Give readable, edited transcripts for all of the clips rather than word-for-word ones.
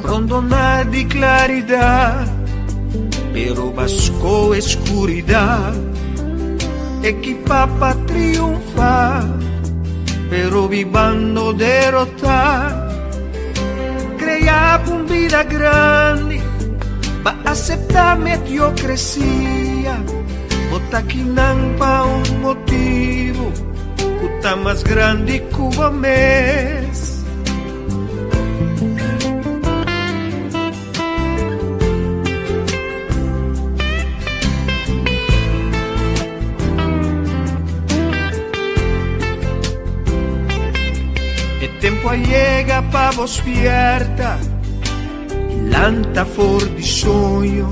Rondona di claridad, pero basco oscuridad. Equipa pa triunfa, pero vivando derrota. Crea un vida grande, pa aceptar mediocresía. Botaquinan pa un motivo, kuta más grande Cuba mes. E tempo llega pa vos despierta Lanta for di soño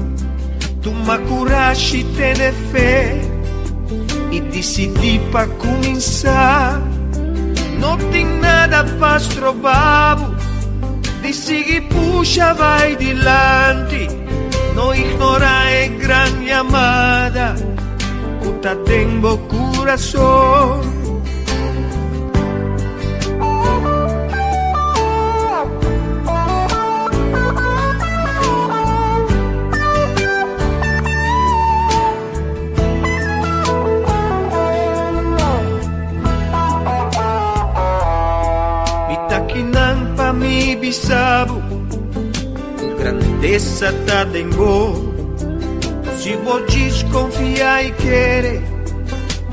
Tuma coraje y tene fe Y decidi pa cuminsa No tin nada pa strobabo Di sigui pusha vai dilanti No ignora e gran llamada Ku ta den bo curason. Mitakinan pa mi bisabo Ku grandeza ta den bo. Si bo confia y kere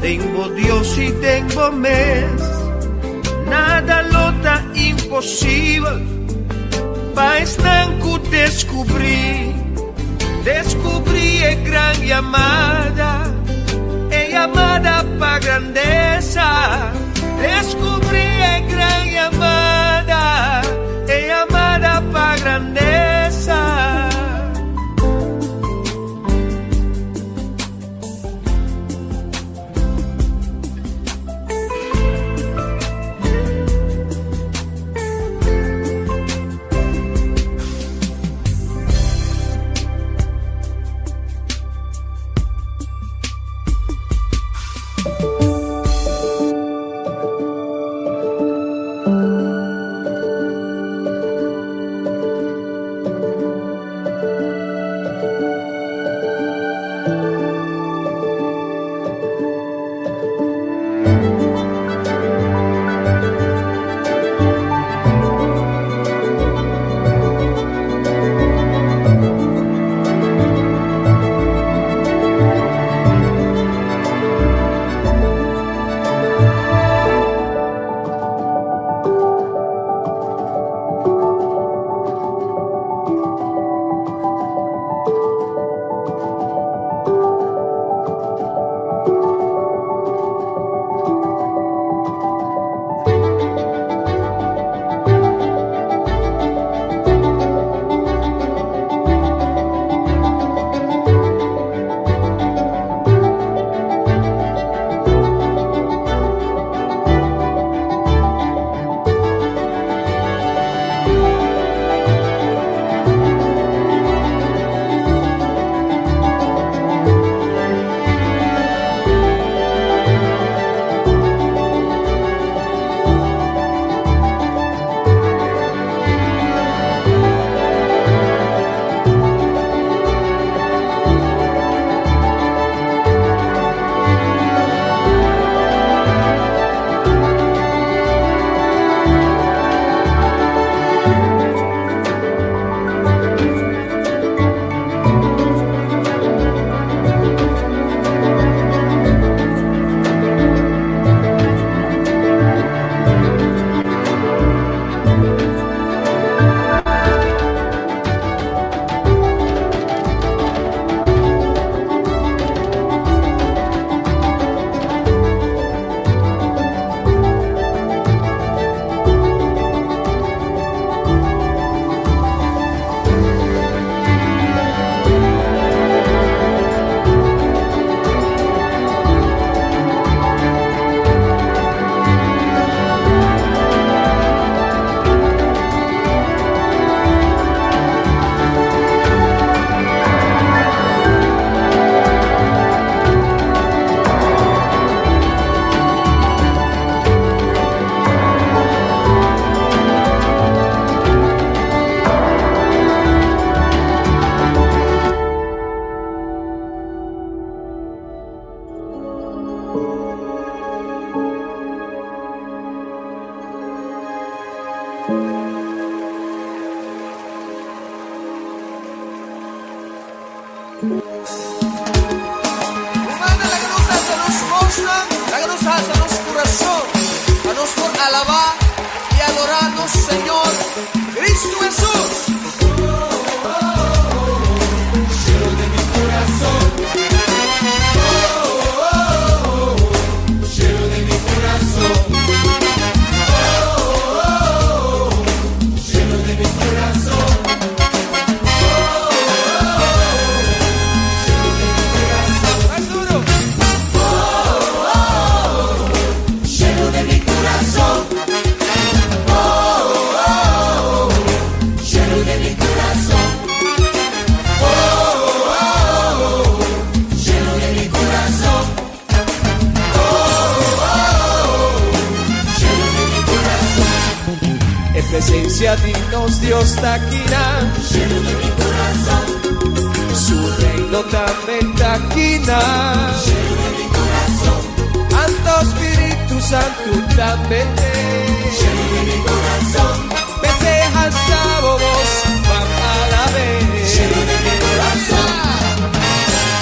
Den bo Dios y den bo mes. Nada lo ta imposibel Pa esnan ku descubrí Descubrí e gran llamada E llamada pa grandeza. Descubrí e gran llamada E llamada pa grandeza. Humana, laga nos alsa nos bosnan, laga nos alsa nos kurason, pa nos por alabá i adorá nos Señor Kristu Hesus. E presencia di nos Dios ta akinan. Shelu di mi kurason. Su reino tambe ta akinan. Shelu di mi kurason. Anto Spiritu Santu tambe t'ei. Shelu di mi kurason. P'esei halsa bo bos ban alab'é. Shelu di mi kurason.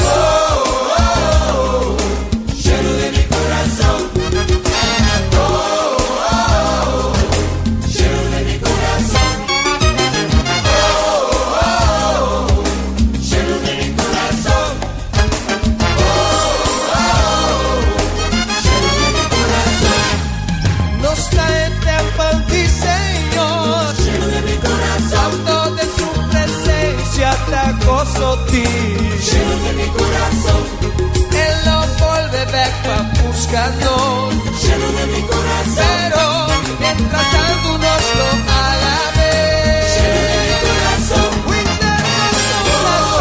Oh, oh, oh. Shelu di mi kurason. Oh, oh, oh. Shelu di mi kurason. Oh, oh, oh. Shelu di mi kurason. Oh, oh, oh. Shelu di mi kurason. Nos ta e tèmpel di Señor. Shelu di mi kurason. Anto den su presensia ta goso tin. Shelu di mi kurason. E lo bolbe bèk pa buska nos. Shelu di mi kurason. Pero mientras tantu nos lo alab'é. Shelu di mi kurason. Winter nos kurason.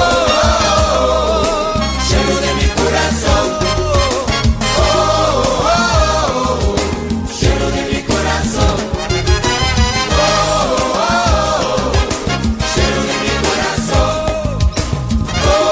Shelu di mi kurason. Oh, oh, oh. Shelu di mi kurason. Oh, oh, oh. Shelu di mi kurason. Oh,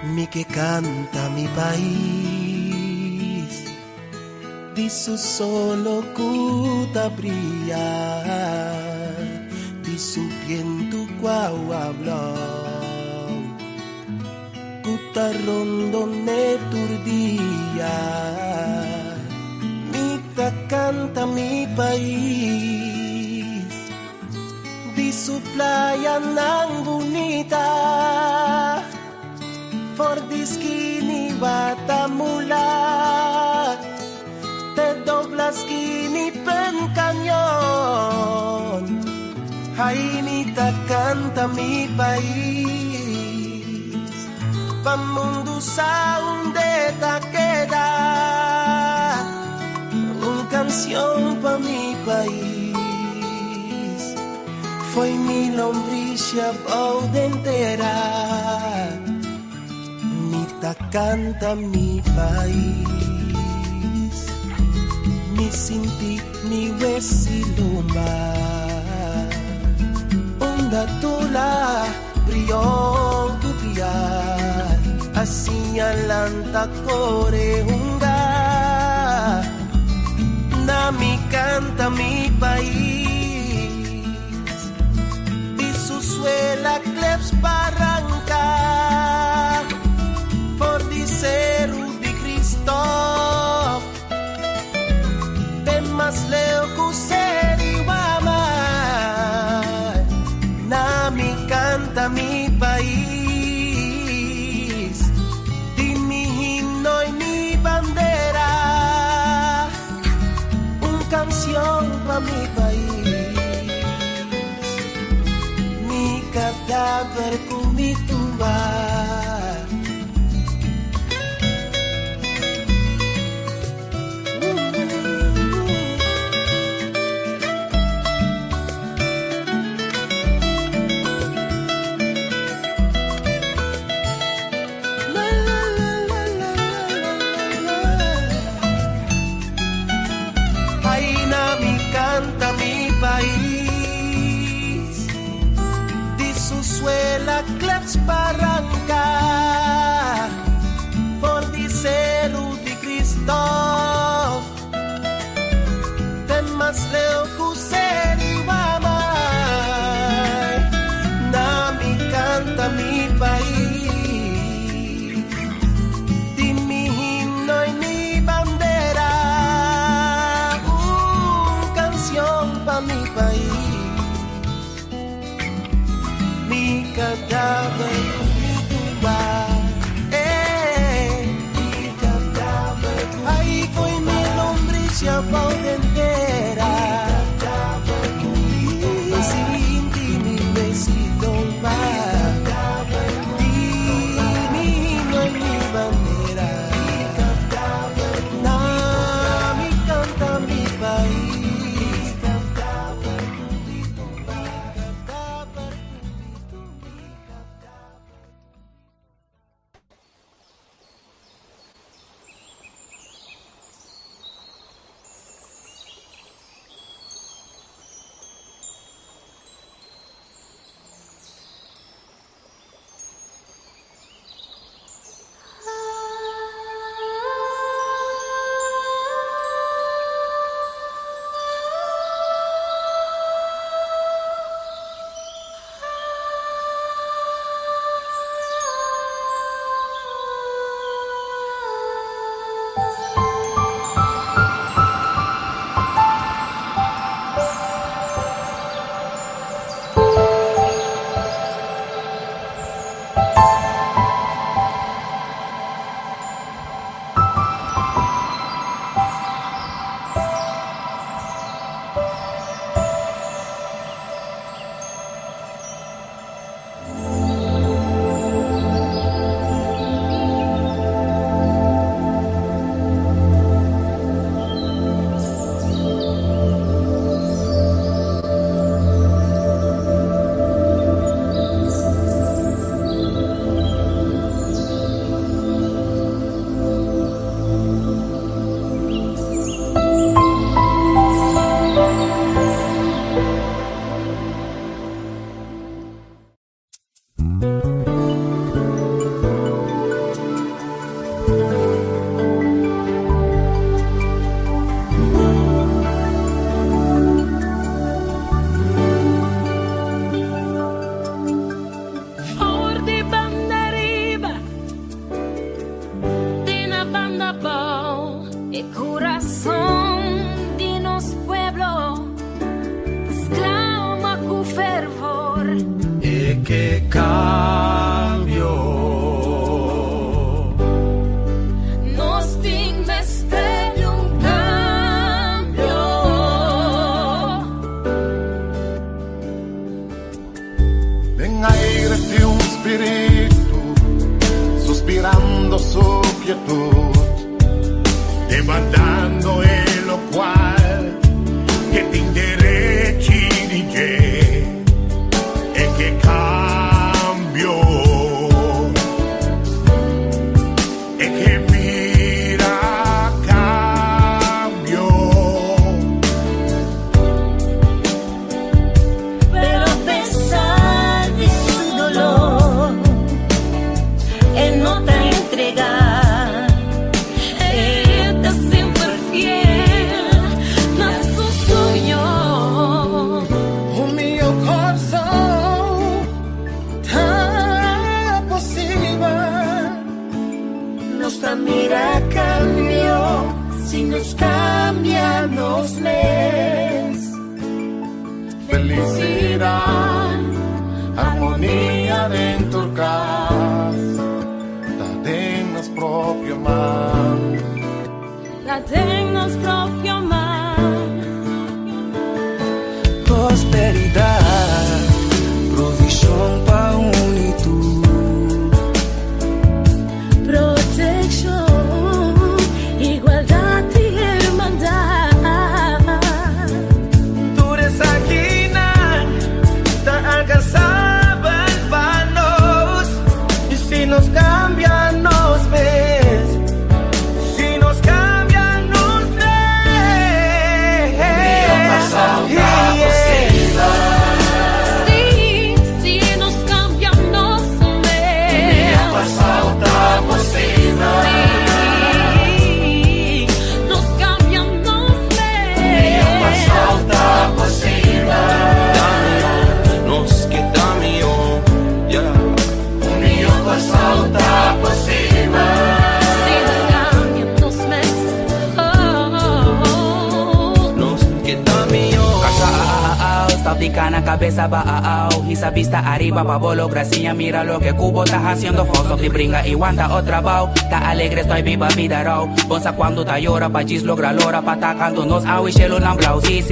Mi ke kanta mi pais Di su solo ku ta bria Di su bientu ku awa blou Ku ta rondon'é tur dia Mi ta kanta mi pais Di su playanan bunita For di skini Watamula Te dobla skini Pen Cañon Ai mi ta kanta mi pais Pa mundu sa unda e ta keda Un kanshon pa mi pais Fo'i mi lombrishi bou den tera Mi ta kanta mi pais Mi sinti mi wes'i lomba Unda Tula Brion ku Piar a siña lanta kore hunga Na mi kanta mi pais Di su suela kleps baranka For di Seru di Kristof Te mas leu ku Seri Wamai Na mi kanta mi pais Di mi himno i mi bandera Un kanshon pa mi pais Mi kadaver ku mi tumba. Ai na mi kanta mi pais Di su suela kleps baranka For di Seru di Kristof Te mas leu ku Seri Wamai Na mi kanta mi pais Di mi himno i mi bandera Un kanshon pa mi pais Mi kadaver ku mi tumba eh Mi kadaver ku mi Ai fo'i mi lombrishi abou den tera Mi kadaver ku mi tumba Sinti mi wes'i lomba Mi kadaver ku mi tumba Di mi himno i mi bandera Mi kadaver ku mi tumba Na mi kanta mi pais Mi kadaver ku mi tumba Mi kadaver ku mi tumba Mi kadaver ku mi tumba. mira cambio si nos cambia nos mes. Felicidad, armonía den tur cas, ta den nos propio man. Ta den nos propio man. Prosperidad, provisión pa un y tur. Proteccion, igualdad y hermandad. Tur esakinan ta alcansabel pa nos. Y si nos cambia nos mes, si nos cambia nos mes. Si, si nos cambia nos mes. Si, nos cambia nos mes. Nos keda miho, yeah. Si nos cambia nos mes. Oh. Nos keda miho. Stop di cana cabeza ba au. Hisa vista arriba pa bo logra siña. Mira loke cu bo ta haciendo. Stop di bringa y wanta otro trabou. Ta alegre estoy biba vida rauw. Bo sa cuando ta yora pa djis logra lora pa ta canto nos awi cielo nan blauw. Si.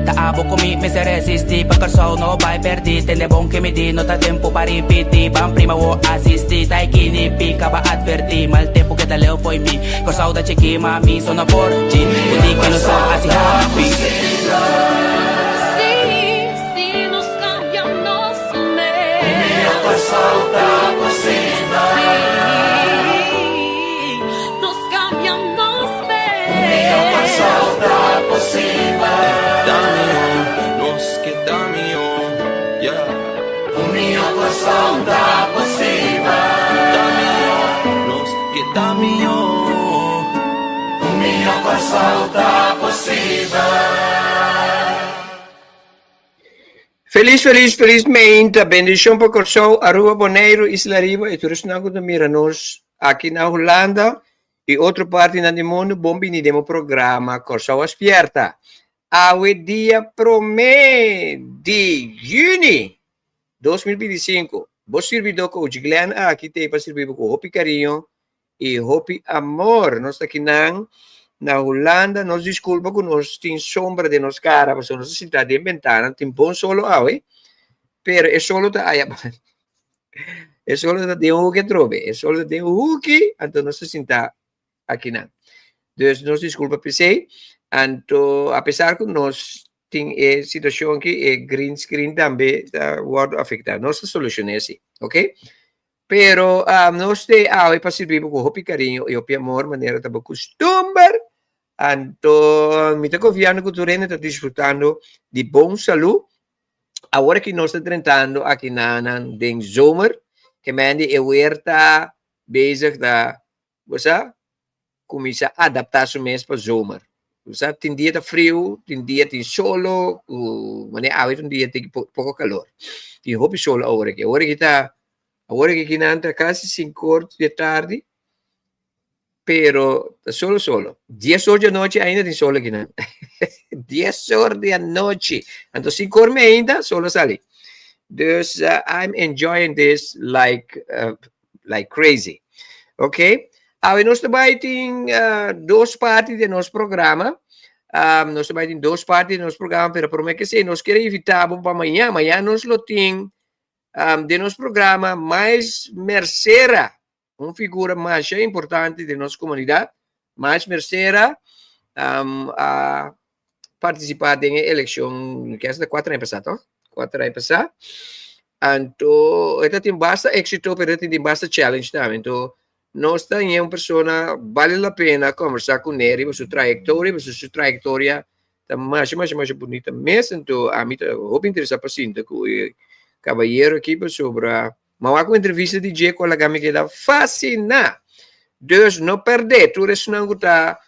Ta abo cu mi mester resisti. Pa Corsou no bay perdi. Tende bon cu mi di no ta tempo pa ripiti. Ban prima wo asisti. Ta kini pica pa adverti. Mal tempo cu ta leu fo'i mi. Corsou ta chiki mami so no por chi. Kundi cu no so así happy. Si, si nos cambia nos mes. Si, nos cambia nos mes. Ta miho, nos keda miho, yeah. Ta miho, nos keda miho. Un miho ta posibel. Feliz, feliz, feliz mainta. Bendicion pa Corsou, Aruba, Boneiro, Isla Riba y tur esnan cu ta mira nos aki na Hulanda y otro partinan di mundo. Bon bini den bo programa Corsou a Spierta. Awe dia prome di juni 2025. Bo sirbidor Coach Glenn aki t'ey pa sirbi bo cu hopi cariño y hopi amor. Nos ta akinan na Hulanda. Nos disculpa cu nos tin sombra den nos cara, pasobra nos ta sinta den bentana. Tin bon solo awe, pero e solo ta aya e solo ta den hoeki atrobe. E solo ta den hoeki, anto nos ta sinta akinan. Dus nos disculpa p'esey. Anto, a pesar cu nos tin e situacion aki, e green screen tambe ta wordo afecta. Nos ta soluciona esey, ok? Pero nos te awe pa sirbi bo cu hopi cariño y hopi amor, manera ta bo custumber. Anto, mi ta confiando cu tur hende ta disfrutando di bon salud. Awor aki nos ta drentando aki na nan den zomer, ke men di e weer ta bezig ta, bo sa, cuminsa adapta su mes pa zomer. Bo sa, tin dia ta friu, tin dia tin solo, cu manera awe ta un dia tin poco calor. Tin hopi solo awor aki. Awor aki ta, awor aki kinan ta casi 5 or di tardi, pero ta solo solo. 10 or di anochi ainda tin solo akinan. 10 or di anochi. Anto 5 or mi ainda solo sali. Dus I'm enjoying this like crazy. Ok? Awe nos tambe tin dos parti di nos programa. Nos tambe tin dos parti di nos programa, pero prome cu esey, nos kier invita pa mañan. Mañan nos lo tin di nos programa Miles Mercera, un figura mas importante di nos comunidad. Miles Mercera a participa den eleccion, cu ta 4 aña pasa, no? 4 aña pasa. Anto, e tin basta exito, pero tin basta challenge tambe. Anto, nos tin un persona, vale la pena combersa cu ne, su trayectoria, su trayectoria ta mas, mas, mas bunita mes. Anto, ami ta hopi interesa pa sinta cu e cabayero aki sobre. Ma cu entrevista di dje cu mi keda fascina. Dus no perde, tur esnan cu ta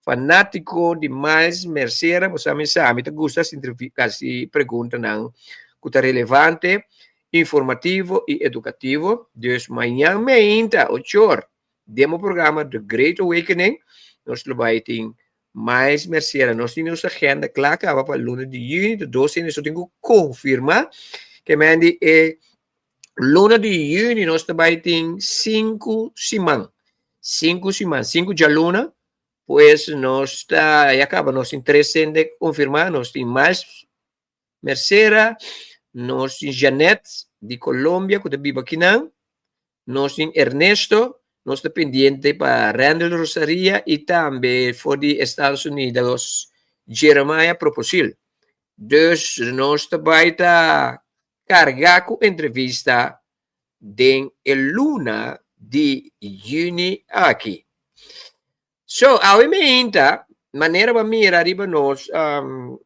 fanatico di Miles Mercera, bo sabi, mi ta gusta hasi preguntanan cu ta relevante, informativo y educativo. Dus mañan mainta, 8 or. Den bo programa The Great Awakening nos lo bai tin Mais Merciera, nos tin nos agenda kla kaba pa luna di yüni, ta dos hende so tin ku konfirmá ke men di e luna di yüni nos ta bai tin sinku siman, sinku siman, sinku djaluna, pues nos ta ya kaba nos tin tres hende konfirmá, nos tin Miles Mercera, nos tin Jeanette di Colombia ku ta biba akinan, nos tin Ernesto, nos ta pendiente pa Randall Rosaria i tambe for di Estados Unidos Jeremiah Proposil. Dus nos ta bai ta karga ku entrevista den e luna di yüni aki. So, awe meinta, manera bo mira riba nos um,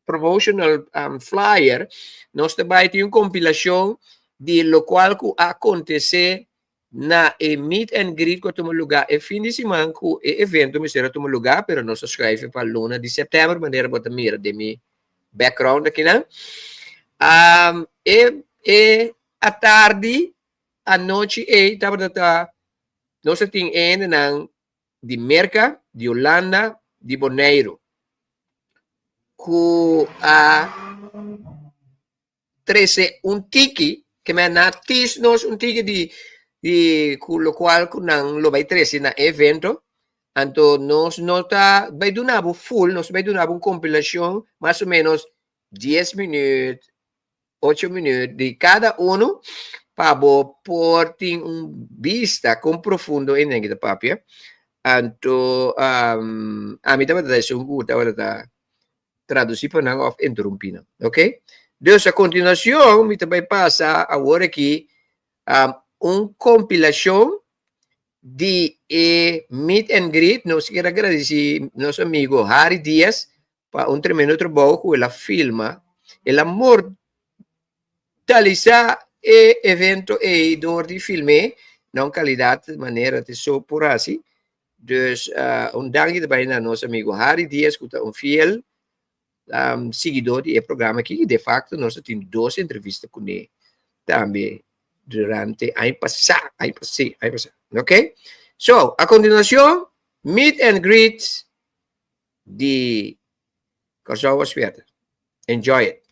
promotional um, flyer, nos ta bai tin un compilacion di locual cu a acontece na e meet and greet cu a tuma lugar e fin di siman cu e evento mester a tuma lugar, pero nos a schuiven pa luna di september, manera bo ta mira den mi background akinan. Um, e, e atardi, anochi ei tabata ta Nos a tin e hendenan di Merka, di Hulanda, di Boneiru ku a trese un tiki, ke men a tis nos un tiki di di ku lokual ku nan lo bai trese na e evento. Anto nos no ta bai duna bo full, nos ta bai duna bo un kompilashon mas o menos dies minüt, ocho minuut di cada uno pa bo por tin un bista con profundo e negi ta papia. Anto um, ami tabata ta esun ku tabata ta traduci pa nan of interrumpi nan. Ok? Dus a continuacion mi ta bai pasa awor aki um, un compilacion di e meet and greet. Nos kier a gradeci nos amigo Harry Diaz Pa un tremendo trabou ku el a filma, el a mortalisá e evento ei dor di film'é na un kalidat manera te so por hasi. Dus un danki ta bai na nos amigu Harry Diaz ku ta un fiel siguidó di e programa aki i defakto nos a tin dos entrevista kuné tambe durante aña pasá, aña pasá, aña pasá. Ok? So, a kontinuashon, meet and greet di Kòrsou a spièrta. Enjoy it!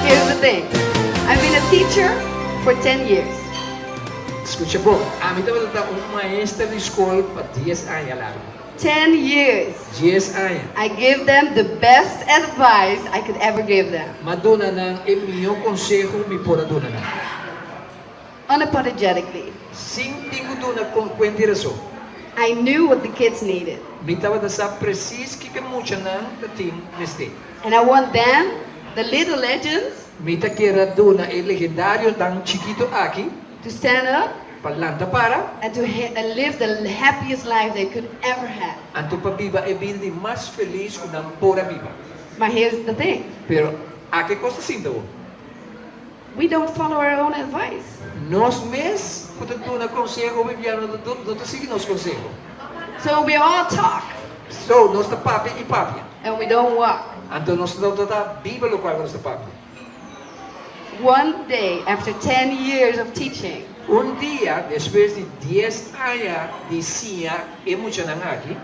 Here's the thing, I've been a teacher for ten years. Skucha bon, ami tabata ta un maestra di skol pa dies aña largu. Ten years. Dies aña. I give them the best advice I could ever give them. M'a duna nan e mihó konseho mi por a duna nan. Unapologetically. Sin tin ku duna kuenta i rason. I knew what the kids needed. Mi tabata sa presis kiko e muchanan ta tin mester. And I want them, the little legends. Mi ta kier a duna e legendarionan chikitu aki. To stand up. Pa lanta para. And to live the happiest life they could ever have. Anto pa biba e bida di mas felis ku nan por a biba. But here's the thing. Pero aki e kos ta sinta bo. We don't follow our own advice. Nos mes ku ta duna konseho hopi bia no ta sigui nos konseho. So we all talk. So nos ta papia i papia. And we don't walk. Anto nos no ta biba lokual ku nos ta papia. One day after ten years of teaching. Un dia despues di dies aña di siña e muchanan aki.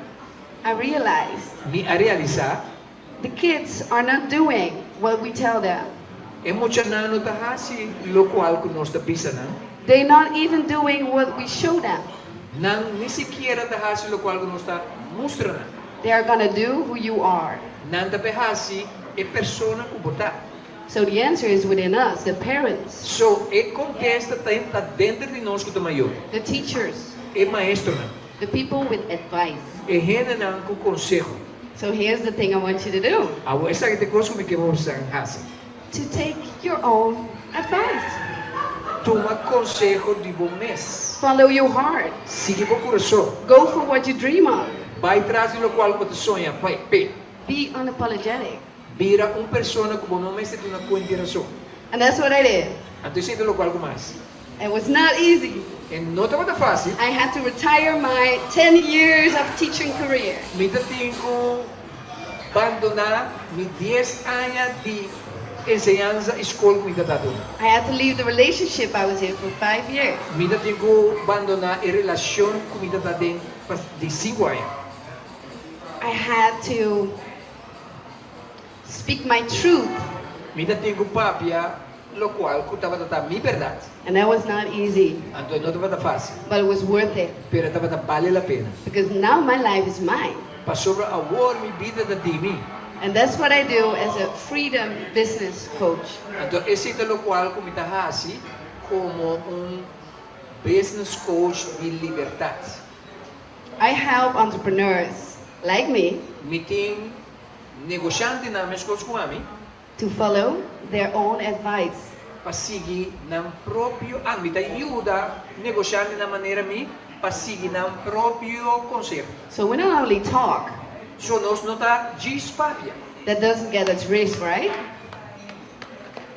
I realized. Mi a realisá. The kids are not doing what we tell them. E muchanan no ta hasi lokual ku nos ta bisa nan. They not even doing what we show them. Nan ni sikiera ta hasi lokual ku nos ta mustra nan. They are gonna do who you are. Nan ta bai hasi e persona ku bo ta. So the answer is within us, the parents. So e kontesta ta ta denter di nos ku ta mayor. The teachers. E maestronan. The people with advice. E hendenan ku konseho. So here's the thing I want you to do. Awor esaki ta e kos ku mi ke bo san hasi. To take your own advice. Tuma konseho di bo mes. Follow your heart. Sigui bo kurason. Go for what you dream of. Bai tras di lokual ku bo ta soña p'e. Be unapologetic. Bira un persona ku bo no mester duna kuenta i rason. And that's what I did. Anto esei ta lokual ku mi hasi. It was not easy. E no tabata fásil. I had to retire my ten years of teaching career. Mi ta tin ku. bandoná mi 10 aña di enseñansa i skol ku mi tabata duna. I had to leave the relationship I was in for 5 years. Mi tabatin ku bandoná e relashon ku mi tabata den pa di 5 aña. I had to speak my truth, Mi tabatin ku papia lokual ku tabata mi berdat. And that was not easy, Anto no tabata fásil, but it was worth it pero tabata bale la pena. Because now my life is mine. Pasobra awor mi bida ta di mi. And that's what I do as a freedom business coach. Anto esei ta lokual ku mi ta hasi komo un business coach di libertat. I help entrepreneurs like me Mi tin negoshantenan meskos ku ami to follow their own advice. Pa sigui nan propio, ah, mi ta yuda negoshantenan manera mi pa sigui nan propio konseho. So we not only talk, So nos no ta djis papia. That doesn't get us rich, right?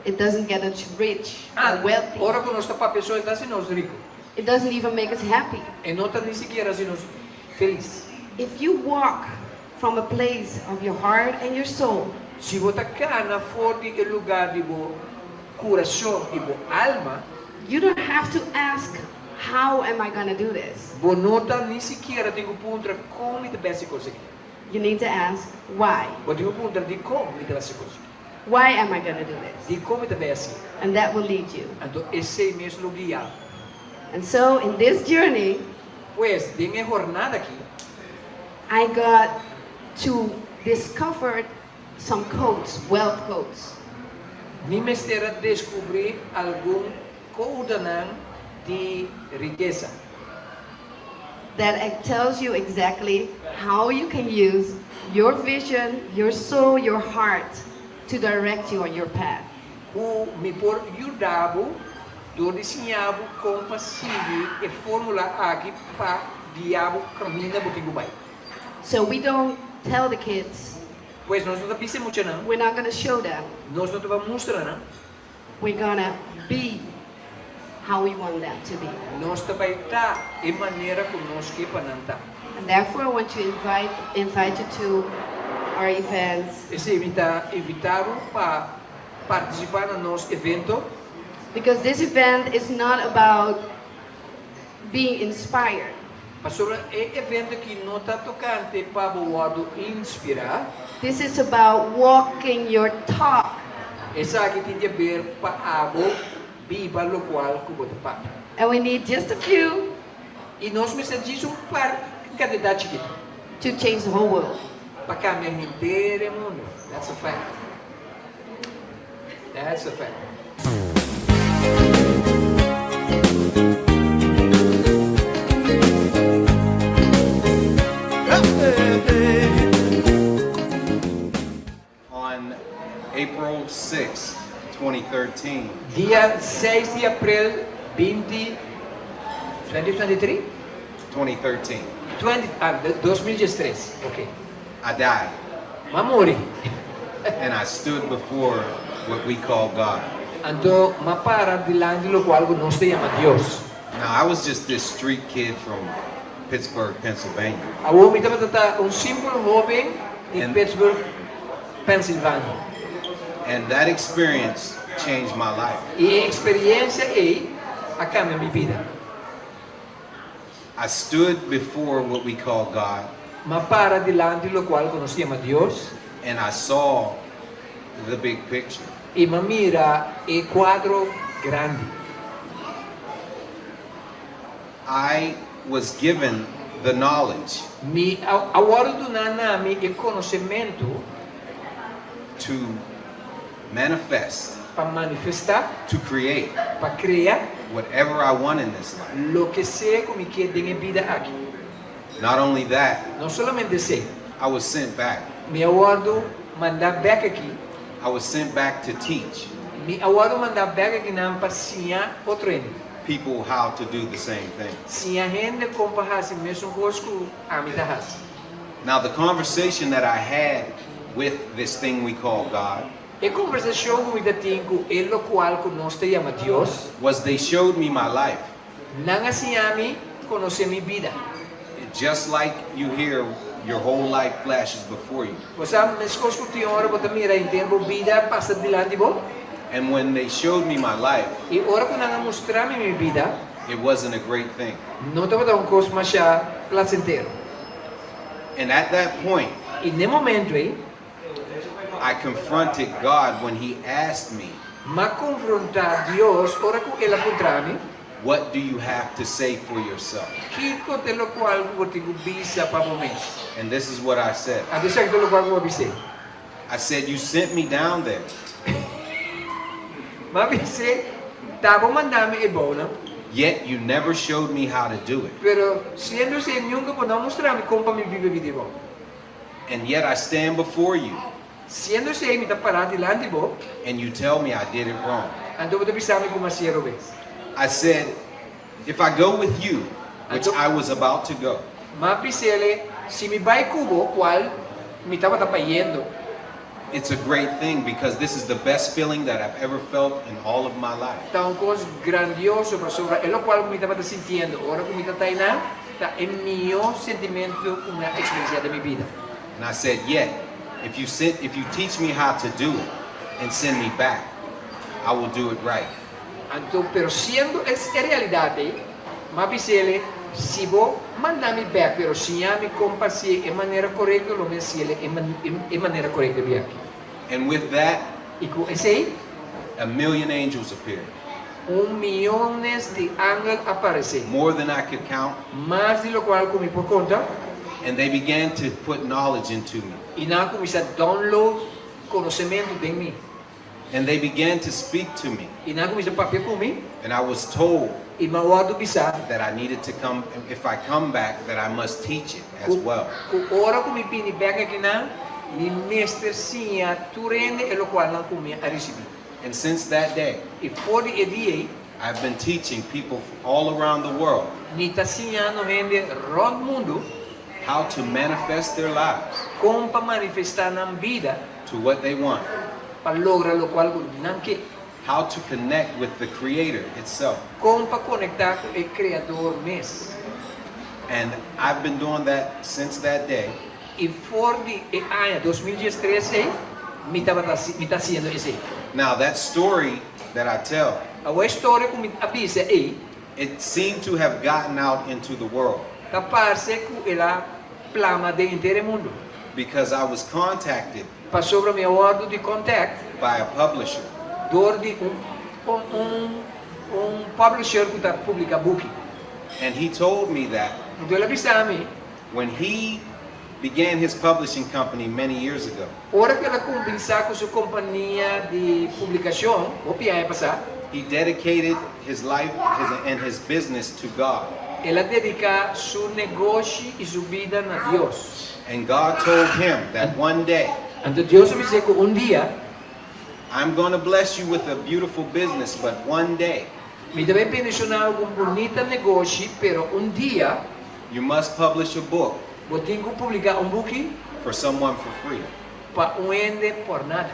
It doesn't get us rich Ah, or wealthy. ora ku nos ta papia so e no ta hasi nos riku. It doesn't even make us happy. E no ta ni sikiera hasi nos felis. If you walk from a place of your heart and your soul, Si bo ta kana for di e lugá di bo kurason i bo alma, you don't have to ask, "How am I going to do this?" Bo no ta ni sikiera tin ku puntra kon mi ta bai konsiguí. You need to ask, "Why?" Bo tin ku puntra dikon mi ta bai konsiguí. Why am I going to do this? Dikon mi ta bai hasi. And that will lead you. Anto esei mes lo guia. And so in this journey, Pues, den e jornada aki, I got to discover some codes, wealth codes. Mi mester a deskubrí algun kódigonan di rikesa. That it tells you exactly how you can use your vision, your soul, your heart to direct you on your path. Ku mi por yuda bo, dor di siña bo kon pa sigui e fórmula aki pa guia bo kaminda bo tin ku bai. So we don't tell the kids, Pues nos no ta bisa muchanan, we're not going to show them. Nos no ta bai mustra nan, We're going to be how we want them to be. Nos ta bai ta e manera ku nos ke pa nan ta. And therefore, I want to invite you to our events P'esei mi ta invitá bo pa partisipá na nos evento. Because this event is not about being inspired. Pasobra e evento aki no ta tokante pa bo wòrdu inspirá. This is about walking your talk. Esaki tin di haber pa abo biba lokual ku bo ta papia. And we need just a few I nos mester un par kantidat chikitu to change the whole world. Pa kambia henter mundu. That's a fact. That's a fact. On April 6th, 2013, Dia 6 di aprel 20, 2023? 2013, 20, ah, 2013, ok. I died. M'a muri. And I stood before what we call God. Anto, m'a para dilanti lokual nos ta yama Dios. Now, I was just this street kid from Pittsburgh, Pennsylvania. Awor mi tabata un simpel hóben di Pittsburgh, Pennsylvania. And that experience changed my life. I e eksperensia ei a kambia mi bida. I stood before what we call God M'a para dilanti lokual nos ta yama Dios and I saw the big picture. I m'a mira e kuadro grandi. I was given the knowledge Mi a wòrdu duná na mi e konosementu to manifest, pa manifestá, to create pa krea whatever I want in this life. Loke sea ku mi ke den e bida aki. Not only that, No solamente esei, I was sent back. Mi a wòrdu mandá bèk aki. I was sent back to teach Mi a wòrdu mandá bèk akinan pa siña otro hende. People how to do the same thing. Siña hende kon pa hasi mesun kos ku ami ta hasi. Now, the conversation that I had with this thing we call God E kombersashon ku mi tabatin ku e lokual ku nos ta yama Dios, was they showed me my life. Nan a siña mi konosé mi bida. It Just like you hear your whole life flashes before you. Bo sa, meskos ku tin ora bo ta mira henter bo bida pasa dilanti bo. And when they showed me my life, I ora ku nan a mustra mi mi bida, it wasn't a great thing. No tabata un kos masha plasentero. And at that point, I n'e momento ei, I confronted God when He asked me, M'a konfrontá Dios ora ku El a puntra mi. What do you have to say for yourself? Kiko ta e lokual ku bo tin ku bisa pa bo mes? And this is what I said. Anto esaki ta e lokual ku bo a bis'é. I said, You sent me down there. M'a bis'é, Ta bo manda mi e bounan. Yet you never showed me how to do it. Pero siendo esei nunka bo no a mustra mi kon pa mi biba e bida ei bou. And yet I stand before you. Siendo esei mi ta pará dilanti bo. And you tell me I did it wrong. Anto bo ta bisa mi ku mi hasié robes. I said, If I go with you, which I was about to go. M'a bis'ele, Si mi bai ku bo, kual mi tabata bayendo. It's a great thing because this is the best feeling that I've ever felt in all of my life. Ta un kos grandioso pasobra e lokual ku mi tabata sintiendo ora ku mi ta tainá ta e mihó sentimentu ku mi a eksperensiá den mi bida. And I said, Yet, if you sent, if you teach me how to do it and send me back, I will do it right. Anto, pero siendo es e realidat ei, m'a bis'ele, Si bo manda mi bèk pero siña mi kon pa hasié e manera korekto, lo mi hasiele e e manera korekto biaki. And with that, I ku esei, a million angels appeared. Un miónes di angel a paresé. More than I could count. Mas di lokual ku mi por konta. And they began to put knowledge into me. I nan a kuminsá download konosementu den mi. And they began to speak to me. I nan a kuminsá papia ku mi. And I was told. I mi a wòrdu bisá. That I needed to come, if I come back, that I must teach it as well. Ku ora ku mi bini bèk akinan, mi mester siña tur hende e lokualnan ku mi a risibí. And since that day. I for di e dia ei. I've been teaching people all around the world. Mi ta siñando hende rònt mundu. How to manifest their lives. Kon pa manifestá nan bida. To what they want. Pa logra lokual ku nan ke. How to connect with the Creator itself. Kon pa konektá ku e Kreador mes. And I've been doing that since that day. I for di e aña 2013 ei, mi tabata mi ta hasiendo esei. Now that story that I tell. Awor e storia ku mi a bisa ei. It seemed to have gotten out into the world. Ta parse ku el a plama den henter e mundu. Because I was contacted. Pasobra mi a wòrdu di kontakt. By a publisher. Dor di un un un publisher ku ta publiká buki. And he told me that. Anto el a bisa mi. When he began his publishing company many years ago. Ora ku el a kuminsá ku su kompania di publikashon hopi aña pasá. He dedicated his life his and his business to God. El a dediká su negoshi i su bida na Dios. And God told him that one day. Anto Dios a bis'é ku un dia. I'm gonna bless you with a beautiful business, but one day. Mi ta bai bendishoná bo ku un bunita negoshi, pero un dia. You must publish a book. Bo tin ku publiká un buki. For someone for free. Pa un hende por nada.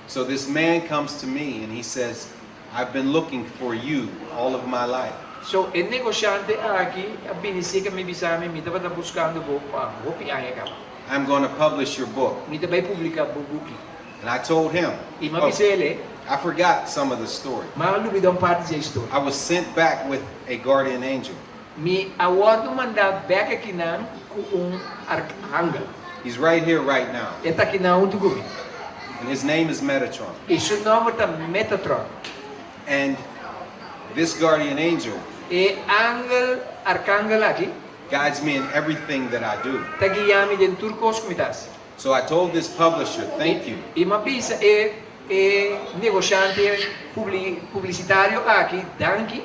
So this man comes to me and he says, I've been looking for you all of my life. So e negoshante aki a bini seka mi bisa mi, Mi tabata buskando bo pa hopi aña kaba. I'm gonna publish your book. Mi ta bai publiká bo buki. And I told him, I m'a bisa el, I forgot some of the story. M'a lubida un parti dje historia. I was sent back with a guardian angel. Mi a wòrdu mandá bèk akinan ku un arkangel. He's right here right now. E ta akinan huntu ku mi. And his name is Metatron. I su nòmber ta Metatron. And this guardian angel. E angel, arkangel aki. Guides me in everything that I do. Ta guia mi den tur kos ku mi ta hasi. So I told this publisher, thank you. I mi a bisa e e negoshante publisitario aki, danki.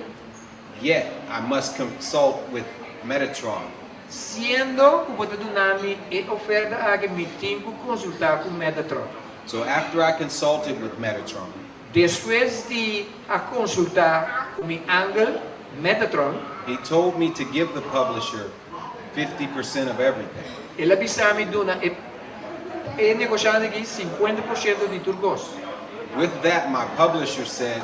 Yet I must consult with Metatron. Siendo ku bo ta duna mi e oferta aki, mi tin ku konsultá ku Metatron. So after I consulted with Metatron. Despues di a konsultá ku mi angel, Metatron. He told me to give the publisher 50% of everything. El a bisa mi duna e e negoshante aki 50% di tur kos. With that my publisher said,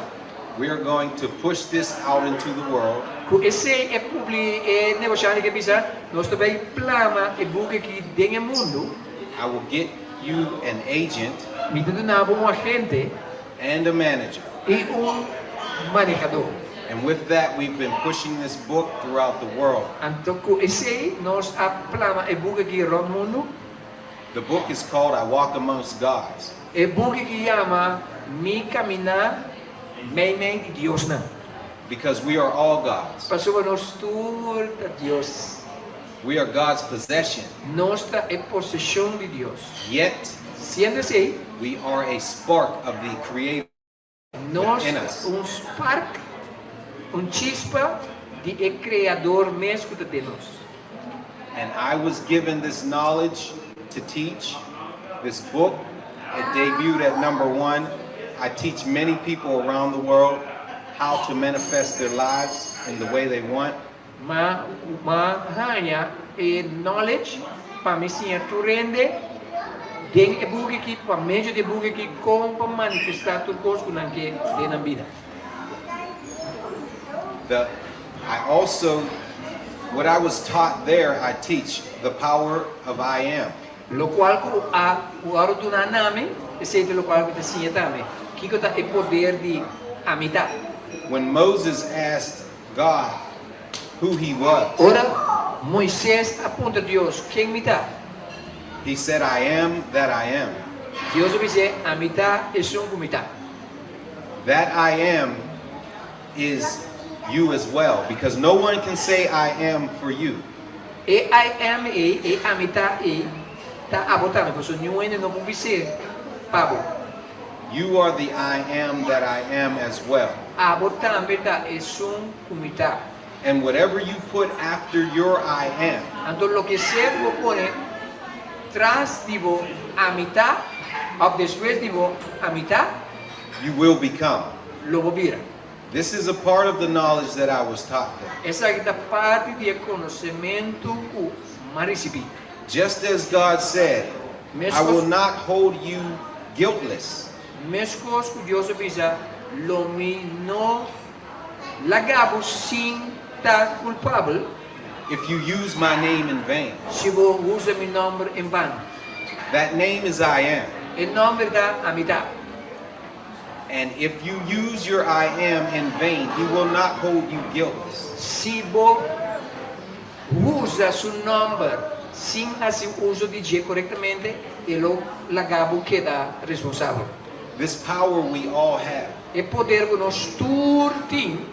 We are going to push this out into the world. Ku esei e publi e negoshante ke bisa, Nos ta bai plama e buki aki den e mundu. I will get you an agent. Mi ta duna bo un agente. And a manager. I un manehadó. And with that we've been pushing this book throughout the world. Anto ku esei nos a plama e buki aki rònt mundu. The book is called I Walk Amongst Gods. E buki ki yama Mi Kaminá Meimei di Diosnan. Because we are all Gods. Pasobra nos tur ta Dios. We are God's possession. Nos ta e poseshon di Dios. Yet. Siendo esei. We are a spark of the Creator Nos within ta us. un spark, un chispa di e Creador mes cu ta den nos. And I was given this knowledge to teach this book. It debuted at number one. I teach many people around the world how to manifest their lives in the way they want. Ma m'a haña e knowledge pa mi siña tur hende den e buki aki, pa medio di e buki aki, kon pa manifestá tur kos ku nan ke den nan bida. The I also what I was taught there I teach the power of I am. Lokual ku a wòrdu duná na mi, esei ta lokual mi ta siña tambe. Kiko ta e poder di Ami Ta? When Moses asked God who he was. Ora Moises a puntra Dios, Ken mi ta? He said, I am that I am. Dios a bis'é, Ami ta esun ku mi ta. That I am is you as well, because no one can say I am for you. E I am ei, e Ami ta ei, ta abo tambe, pasobra niun hende no por bis'é pa bo. You are the I am that I am as well. Abo tambe ta esun ku mi ta. And whatever you put after your I am. Anto loke sea ku bo pone tras di bo Ami ta, òf despues di bo Ami ta. You will become. Lo bo bira. This is a part of the knowledge that I was taught there. Esaki ta parti di e konosementu ku m'a risibí. Just as God said, I will not hold you guiltless. Meskos ku Dios a bisa, Lo mi no laga bo sin ta kulpabel. If you use my name in vain. Si bo usa mi nòmber en bano. That name is I am. E nòmber ta Ami Ta. And if you use your I am in vain, he will not hold you guiltless. Si bo Usa su nòmber sin hasi uso di dje korektamente, e lo laga bo keda responsabel. This power we all have. E poder ku nos tur tin.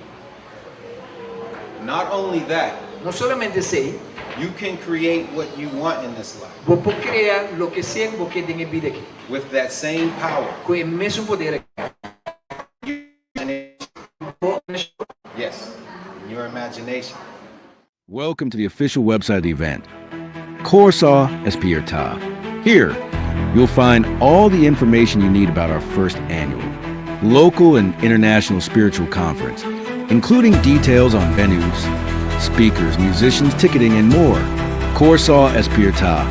Not only that. No solamente esei. You can create what you want in this life. Bo por krea loke sea ku bo ke den e bida aki. With that same power. Ku e mesun poder aki. Yes, in your imagination. Welcome to the official website of the event, Kòrsou Spièrta. Here, you'll find all the information you need about our first annual local and international spiritual conference, including details on venues, speakers, musicians, ticketing, and more. Kòrsou Spièrta,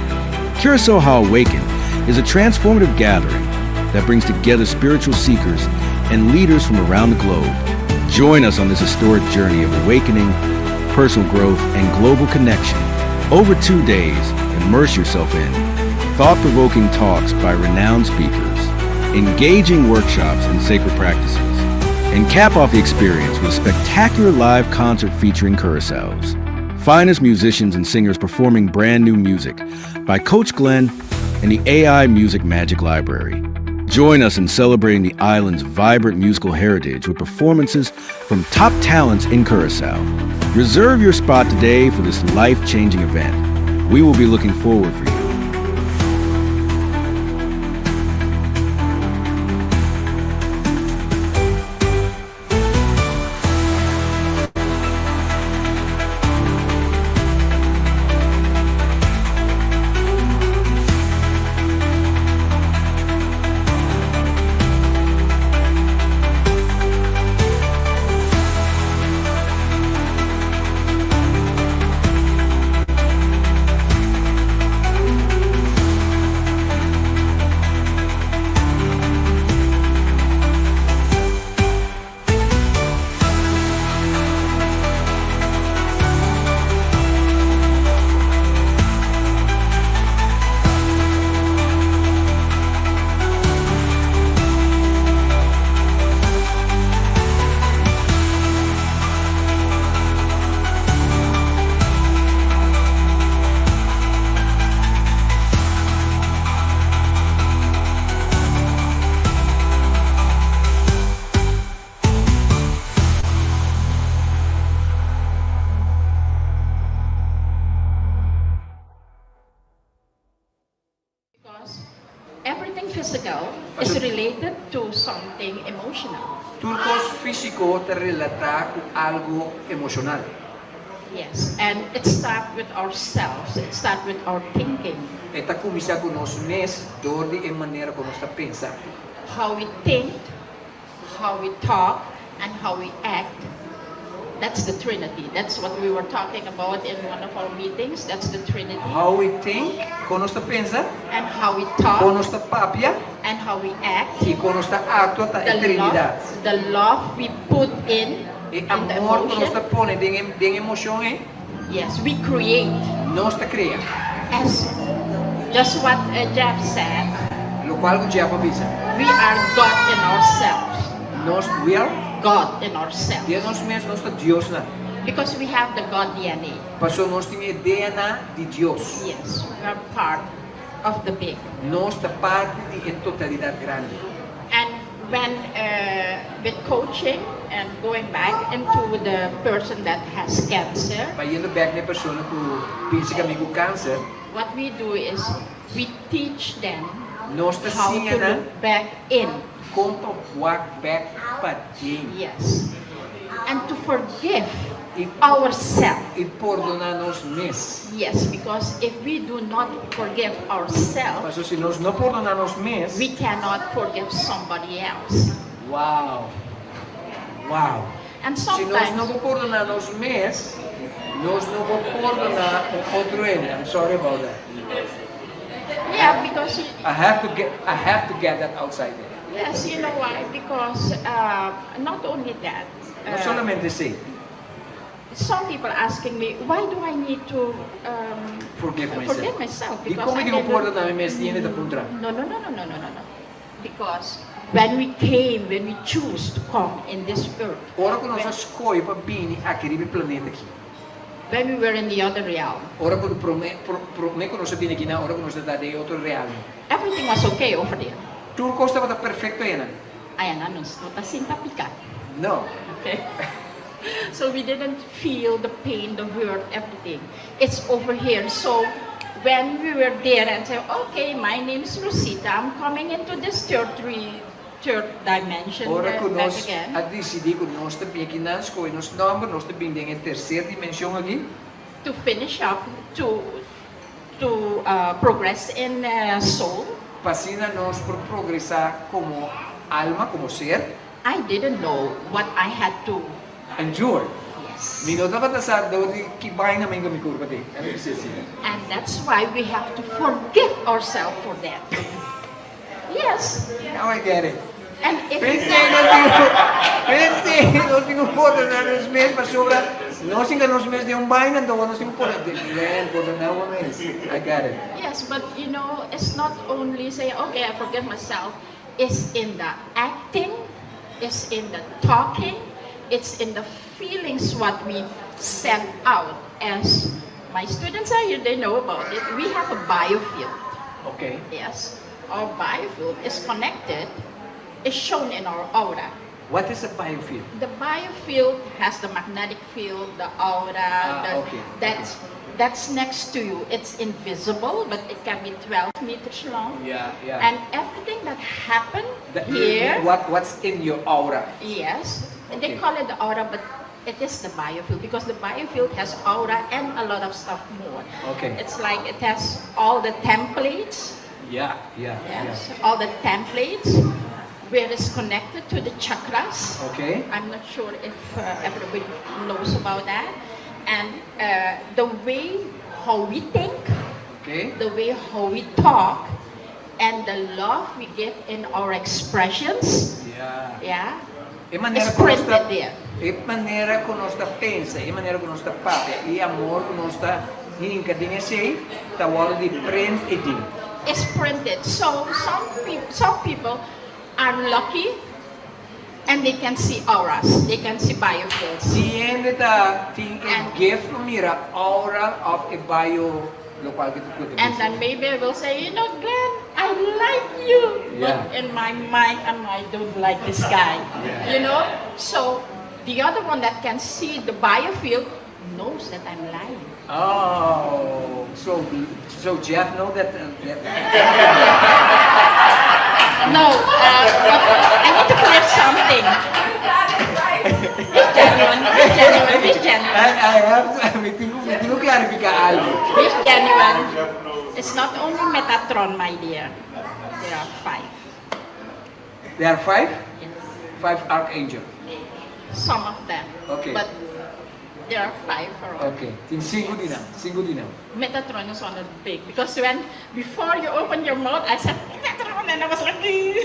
Curaçao Awaken is a transformative gathering that brings together spiritual seekers and leaders from around the globe. Join us on this historic journey of awakening, personal growth, and global connection. Over 2 days, immerse yourself in thought provoking talks by renowned speakers, engaging workshops and sacred practices, and cap off the experience with a spectacular live concert featuring Curaçao's finest musicians and singers performing brand new music by Coach Glenn and the AI Music Magic Library. Join us in celebrating the island's vibrant musical heritage with performances from top talents in Curacao. Reserve your spot today for this life changing event. We will be looking forward for you. Because everything physical is related to something emotional. Tur kos físiko ta relatá ku algu emoshonal. Yes, and it starts with ourselves. It starts with our thinking. E ta kuminsá ku nos mes dor di e manera ku nos ta pensa. How we think, how we talk, and how we act. That's the Trinity. That's what we were talking about in one of our meetings. That's the Trinity. How we think, kon nos ta pensa, And how we talk. kon nos ta papia, And how we act. I kon nos ta aktua ta e The Trinidat. love, the love we put in, E in the amor ku nos emotion. ta pone den den emoshon ei. Yes, we create. Nos ta krea. As just what Jeff said. Lokual ku Jeff a bisa. We are God in ourselves. Nos, we are? God in ourselves. Den nos mes nos ta Diosnan. Because we have the God DNA. Pasobra nos tin e DNA di Dios. Yes, we are part of the big. Nos ta parti di e totalidat grandi. And when with coaching and going back into the person that has cancer. Bayendo bek na e persona ku físikamente ku kanser. What we do is we teach them Nos ta how siña to nan look back in. kon pa wak bek paden. Yes. And to forgive I ourselves. I pordoná nos mes. Yes, because if we do not forgive ourselves, Pasobra si nos no pordoná nos mes, we cannot forgive somebody else. Wow! Wow! And Si nos sometimes no por pordoná nos mes, nos no por pordoná un otro hende. I'm sorry about that. Yeah, because you, I have to get I have to get that outside there. Yes, you know why? Because uh, not only that. No Uh, solamente esei. Some people asking me, why do I need to um, Forgive myself. Forgive myself? Di Because kon I mi tin ku never- pordoná mi mes? Hende ta puntra. No, no, no, no, no, no, no, no. Because when we came, when we choose to come in this earth. Ora ku nos a skohe pa bini aki riba e planeta aki. When we were in the other realm. Ora ku promé promé ku nos a bini akinan, ora ku nos ta den e otro realm. Everything was okay over there. Tur kos tabata perfekto einan. Ayanan nos no ta sinta pika. No. Okay. So we didn't feel the pain, the hurt, everything. It's over here. So when we were there and say, okay, my name is Rosita, I'm coming into this third, three, third dimension Ora ku back nos again. a disidí ku nos ta bin aki nan, skohe nos nòmber, nos ta bin den e terser dimenshon aki. To finish up, to, to uh, progress in uh, soul. Pa asina nos por progresá komo alma, komo ser. I didn't know what I had to Endure. Yes. Mi no tabata sa dor di ki baina mi mi kurpa tin. Ami bisa asina. And that's why we have to forgive ourselves for that. Yes. Now I get it. And if P'esei nos tin ku p'esei nos tin ku pordoná nos mes pasobra nos hinka nos mes den un baina anto nos tin ku pordoná Glenn pordoná bo mes. I got it. Yes, but you know, it's not only say, okay, I forgive myself. It's in the acting, it's in the talking, it's in the feelings what we send out. As my students are here, they know about it. We have a biofield. Okay. Yes, our biofield is connected, is shown in our aura. What is a biofield? The biofield has the magnetic field, the aura, Ah, the, okay, that's, that's next to you. It's invisible, but it can be 12 meters long. Yeah, yeah. And everything that happened The- here. What, what's in your aura? Yes. Okay. They call it the aura, but it is the biofield because the biofield has aura and a lot of stuff more. Okay. It's like it has all the templates. Yeah, yeah, Yes, yeah. all the templates where it's connected to the chakras. Okay. I'm not sure if uh, everybody knows about that. And uh, the way how we think, Okay. the way how we talk, and the love we give in our expressions. Yeah. Yeah. E manera It's ku nos ta printed there. e manera ku nos ta pensa, e manera ku nos ta papia, e amor ku nos ta hinka den esei ta wòrdu di print e den. It's printed. So some peop some people are lucky and they can see auras, they can see biofields. Si hende ta tin e gift pa mira aura of e bio lokual ku ta And bisa. then maybe I will say, you know, Glenn, I like you. Yeah. But in my mind, I'm, I don't like this guy. Yeah. You know? So the other one that can see the biofield knows that I'm lying. Oh, so so Jeff know that, uh, that No, but I need to clear something. He's genuine. He's genuine. He's genuine. I have to, mi tin ku klarifiká algu. He's genuine. It's not only Metatron, my dear. There are five. There are five? Yes. Five archangel. Some of them. But there are five for all. Okay. Tin sinku di nan. Sinku di nan. Metatron is one of the big because when before you open your mouth, I said Metatron, and I was like, Yeah.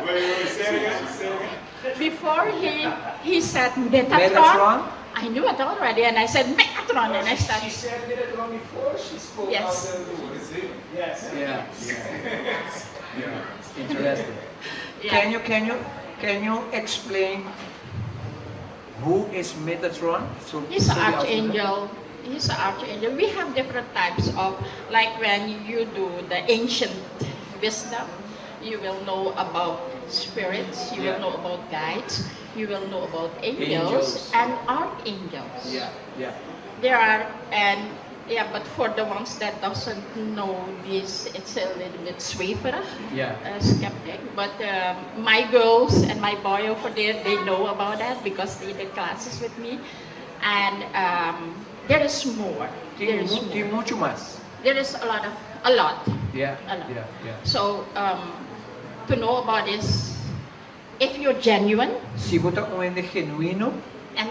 Wait, say it again. Say it again. Before he said Metatron, Metatron? I knew it already, and I said Metatron, and I started. She said Metatron before she spoke Yes. out the words. Yes. Yeah. Interesting. Yeah. Can you explain who is Metatron? So, He's so an the archangel. He's an archangel. We have different types of, like when you do the ancient wisdom, you will know about spirits, you will know about guides, you will know about angels, Angels. and archangels. There are, and yeah, but for the ones that doesn't know this, it's a little bit zweverig, skeptic. But my girls and my boy over there, they know about that because they did classes with me. And there is more. There Tin, is tin more. muchu mas. There is a lot of, a lot. A lot. So to know about this, if you're genuine, Si bo ta un hende genuino, and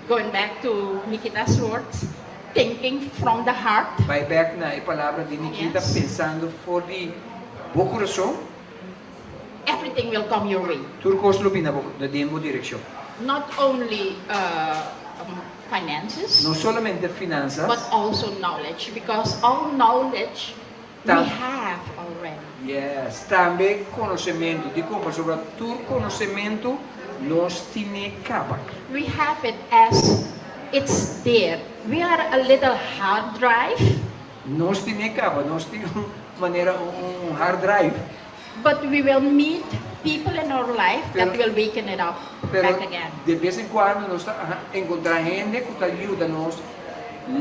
going back to Nikita's words, thinking from the heart, bai back na e palabra di Nikita pensando for di bo kurason, everything will come your way. Tur kos lo bin den bo direkshon. Not only finances, No solamente finansa, but also knowledge, because all knowledge we have already. Yes, tambe konosementu. Di kompra sobre tur konosementu nos tin kaba. We have it as it's there. We are a little hard drive, Nos tin kaba, nos tin manera un hard drive. But we will meet people in our life that Pero will waken it up Pero back again. De bes en kuando nos ta enkontrá hende ku ta yuda nos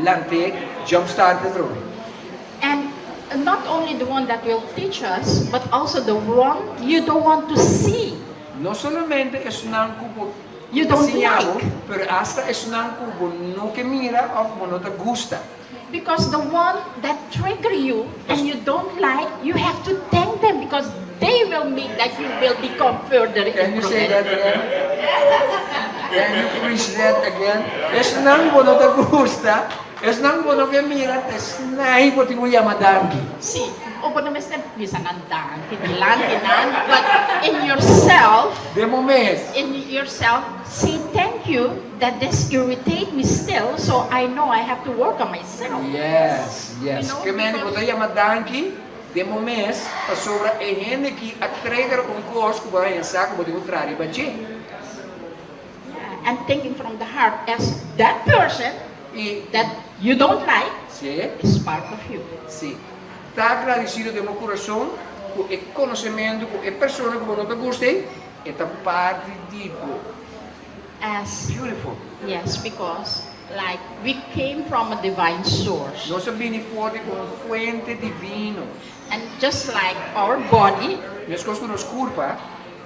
lant'é, jumpstart atrobe. And not only the one that will teach us, but also the one you don't want to see. No solamente esnan ku bo You don't siña bo, like. pero hasta esnan ku bo no ke mira òf bo no ta gusta. Because the one that trigger you and you don't like, you have to thank them because they will make that you will become further Can you say that improved. again? Can you preach that again? Esnan bo no ta gusta, esnan bo no ke mira, esnan bo tin ku yama danki. Si, o bo no mester bisa nan danki, dilanti nan, but in yourself, Den bo mes. In yourself, say thank you that this irritate me still, so I know I have to work on myself. Yes. You know, Ke men because bo ta yama danki den bo mes pasobra e hende ku a trigger un kos ku bo a sa ku bo tin ku traha riba dje. Yeah, and thinking from the heart as that person I that you don't like is part of you. Si. Ta agradesido den bo kurason ku e konosementu ku e persona ku bo no ta gusta e ta parti di bo. As Beautiful. Yes, because like we came from a divine source. Nos a bini for di un fuente divino. And just like our body Meskos ku nos kurpa,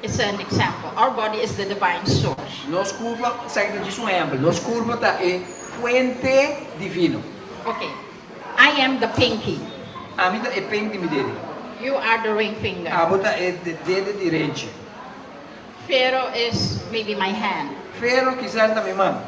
is an example. Our body is the divine source. Nos kurpa, esaki ta un ehèmpel, nos kurpa ta e fuente divino. Okay. I am the pinky. Ami ta e pink di mi dede. You are the ring finger. Abo ta e dede drechi. Pharaoh is maybe my hand. Pharaoh kisas ta mi man.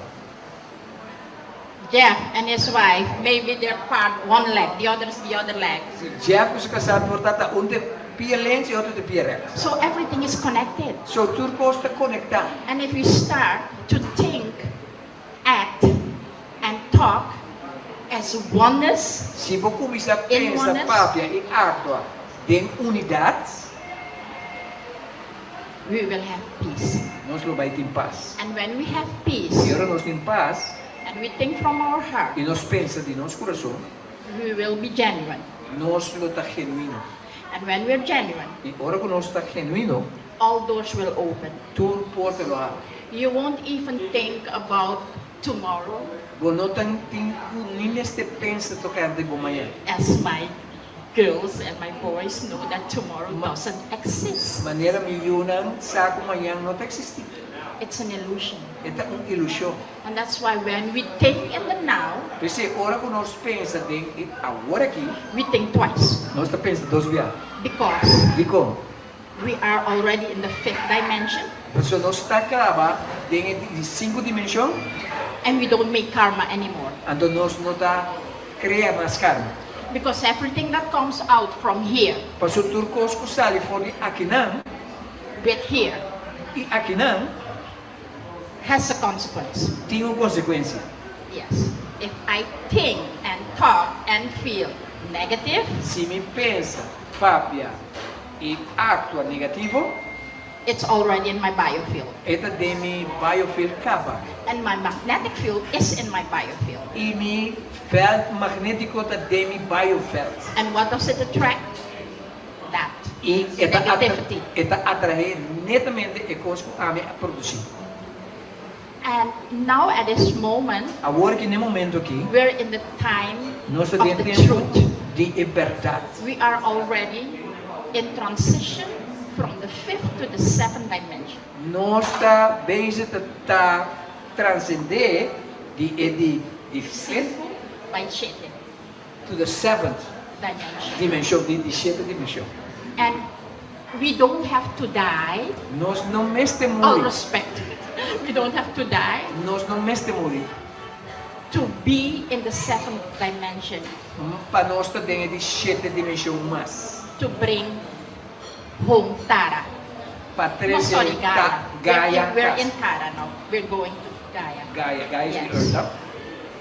Jeff and his wife, maybe they're part one leg, the other is the other leg. Jeff ku su kasá por ta un ta pia links i otro ta pia rechts. So everything is connected. So tur kos ta konektá. And if you start to think, act, and talk as oneness, Si bo kuminsá in pensa, oneness, papia i aktua den unidat, we will have peace. Nos lo bai tin pas. And when we have peace, I ora nos tin pas, and we think from our heart, i nos pensa di nos kurason, we will be genuine. Nos lo ta genuino. And when we're genuine, I ora ku nos ta genuino, all doors will open. Tur porta lo habri. You won't even think about tomorrow Bo no tin ni mester pensa tokante di mañan. As my girls and my boys know that tomorrow doesn't exist. Manera mi yunan sa ku mañan no ta eksistí. It's an illusion. E ta un ilushon. And that's why when we think in the now, P'esei ora ku nos pensa den e awor akí, we think twice. Nos ta pensa dos bia. Because Dikon? we are already in the fifth dimension. Pasobra nos ta kaba den e di sinku dimenshon. And we don't make karma anymore. Anto nos no ta krea mas karma. Because everything that comes out from here. Pasobra tur kos ku sali for di akinan. With here. I akinan. Has a consequence. Tin un konsekuensia. Yes. If I think and talk and feel negative. Si mi pensa, papia i aktua negativo. It's already in my biofield. E ta den mi biofield kaba. And my magnetic field is in my biofield. I mi veld magnétiko ta den mi bioveld. And what does it attract? That I e ta negativity. e ta atraé netamente e kos ku ami a produsí. And now at this moment. Awor ki n'e momento aki. We're in the time Nos ta of den the tempu truth. di e bèrdat. We are already in transition from the fifth to the seventh dimension. Nos ta bezig ta ta transendé di e di di fifth. Sinku bai shete. To the seventh dimension. Dimension, di di shete dimension. And we don't have to die. Nos no mester muri. All respect. We don't have to die. Nos no mester muri. To be in the seventh dimension. Pa nos ta den e di shete dimension mas. To bring home Tara. Pa No, trese sorry, ta Gaia. Gaia We're, we're kas. in Tara now. We're going to Gaia. Gaia, Gaia is the Yes. earth, no?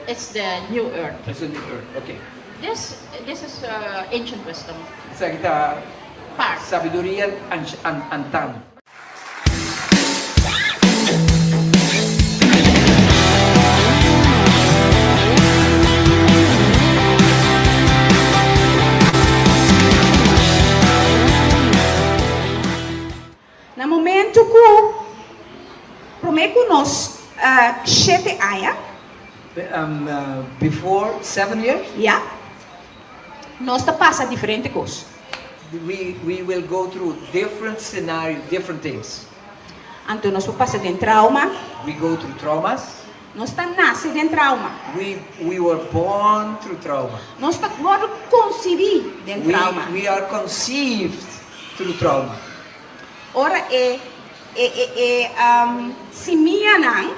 It's the new earth. It's the new earth, okay. This, this is uh, ancient wisdom. Esaki ta Part. sabiduria antano. Na momento ku promé ku nos shete aña. Before seven years. Ya. Nos ta pasa diferente kos. We we will go through different scenario, different things. Anto nos por pasa den trauma. We go through traumas. Nos ta nase den trauma. We we were born through trauma. Nos ta wòrdu konsibí den trauma. We we are conceived through trauma. Ora e e e e simianan.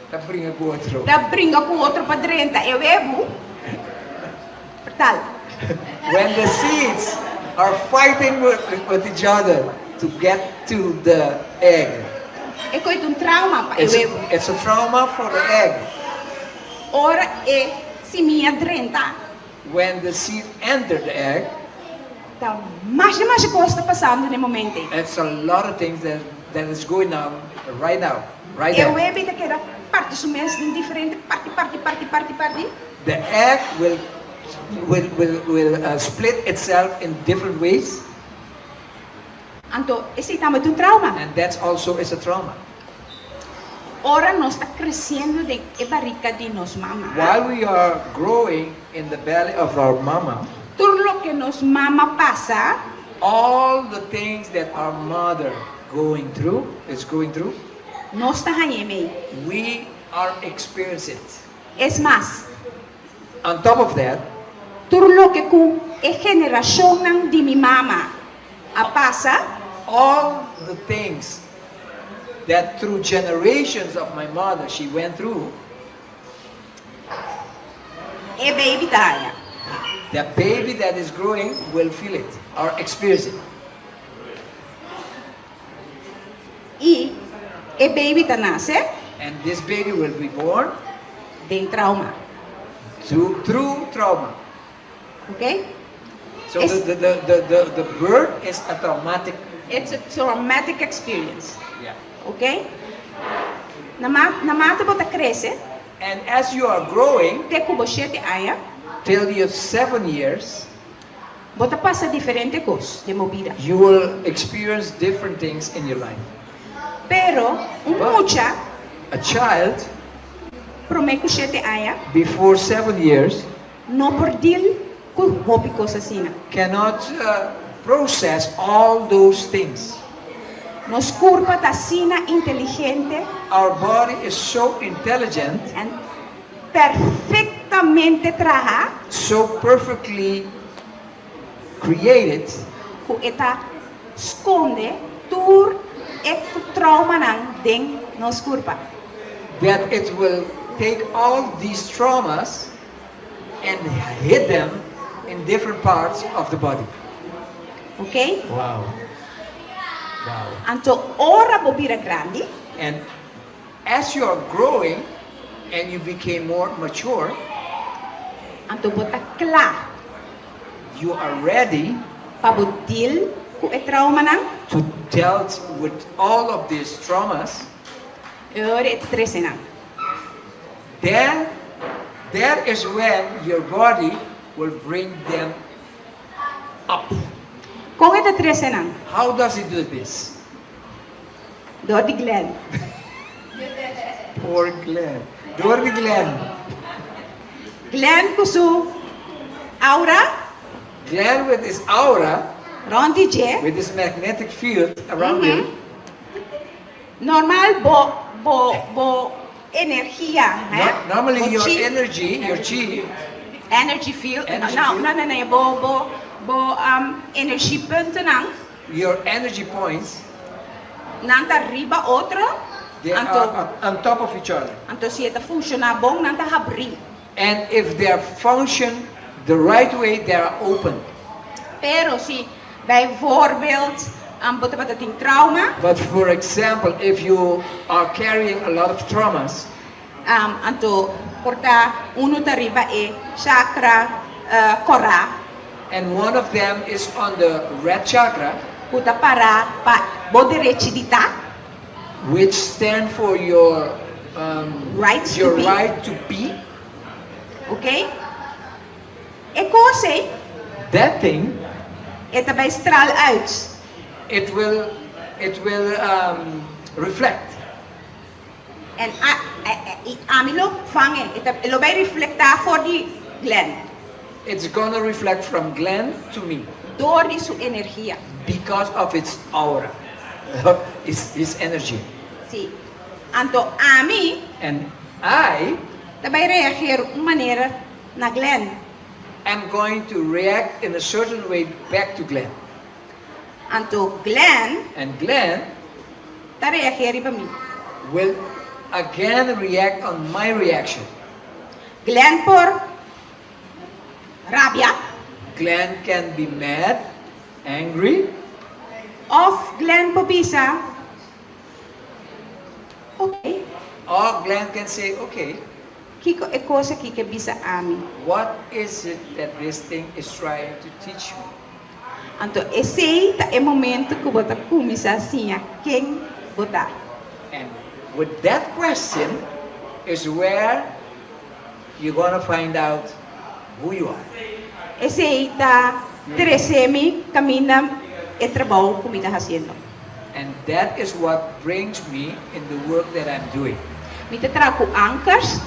Ta bringa ku otro. Ta bringa ku otro pa drenta e webu. Tal. When the seeds are fighting with with each other to get to the egg. E koe ta un trauma pa e webu. It's a trauma for the egg. Ora e simia drenta. When the seed enter the egg. Ta masha masha kos ta pasando den e momento ei. It's a lot of things that that is going on right now, right E there. webi ta keda parti su mes den diferente parti, parti, parti, parti, parti. The egg will will will will split itself in different ways. Anto esei tambe ta un trauma. And that's also is a trauma. Ora nos ta creciendo den e barica di nos mama. While we are growing in the belly of our mama. Tur loke nos mama pasa. All the things that our mother going through, is going through. Nos ta hañ'é mei. We are experience it. Es mas. On top of that. Tur loke ku e generashonnan di mi mama a pasa. All the things that through generations of my mother she went through. E baby ta haña. The baby that is growing will feel it or experience it. I e baby ta nase. And this baby will be born. Den trauma. Through, through trauma. Ok? So the, the, the, the, the birth is a traumatic. It's a traumatic experience. Yeah. Ok? Na ma, na mate bo ta krese. And as you are growing. Te ku bo shete aña. Till you're seven years. Bo ta pasa diferente kos den bo bida. You will experience different things in your life. Pero un But mucha. A child. Promé ku shete aña. Before seven years. No por deal. ku hopi kos asina. Cannot process all those things. Nos kurpa ta asina inteligente. Our body is so intelligent. En perfektamente traha. So perfectly created. Ku e ta skonde tur e traumanan den nos kurpa. That it will take all these traumas and hid them in different parts of the body. Ok? Wow. Anto ora bo bira grandi. And as you are growing and you became more mature, Anto bo ta kla. You are ready Pa bo deal ku e traumanan. To dealt with all of these traumas. Ora e ta trese nan. Then, that is when your body will bring them up. Kon e ta trese nan? How does it do this? Dor di Glenn. Poor Glenn. Dor di Glenn. Glenn ku su aura. Glenn with his aura. Rònt di dje. With his magnetic field around him. Normal bo bo bo energia, hè? Normally Bo your chi. Energy, your chi. Energy field. Energy No, field. No, no, no, bo bo bo energiepuntennan. Your energy points. Nan ta riba otro. They Anto, are on top of each other. Anto si e ta funshoná bon, nan ta habrí. And if they are function the right way, they are open. Pero si bijvoorbeeld bo tabata tin trauma. But for example, if you are carrying a lot of traumas. Anto por ta unu ta riba e chakra kòrá. And one of them is on the red chakra. Ku ta pará pa bo derechi di ta. Which stand for your Right to your be. Right to be. Ok? E kos ei. That thing. E ta bai straal uit. It will reflect. En i ami lo vang e. E lo bai reflektá for di Glenn. It's gonna reflect from Glenn to me. Dor di su energia. Because of its aura, its energy. Si. Anto ami. And I. Ta bai reageer un manera na Glenn. Am going to react in a certain way back to Glenn. Anto Glenn. And Glenn. Ta reageer riba mi. Will again react on my reaction. Glenn por rabia. Glenn can be mad, angry. Òf Glenn por bisa, "Ok." Or Glenn can say, "Okay." Kiko e kos aki ke bisa ami? What is it that this thing is trying to teach me? Anto esei ta e momento ku bo ta kuminsá siña ken bo ta. And with that question is where you're gonna find out who you are. Esei ta trese mi kaminda e trabou ku mi ta hasiendo. And that is what brings me in the work that I'm doing. Mi ta traha ku ankers.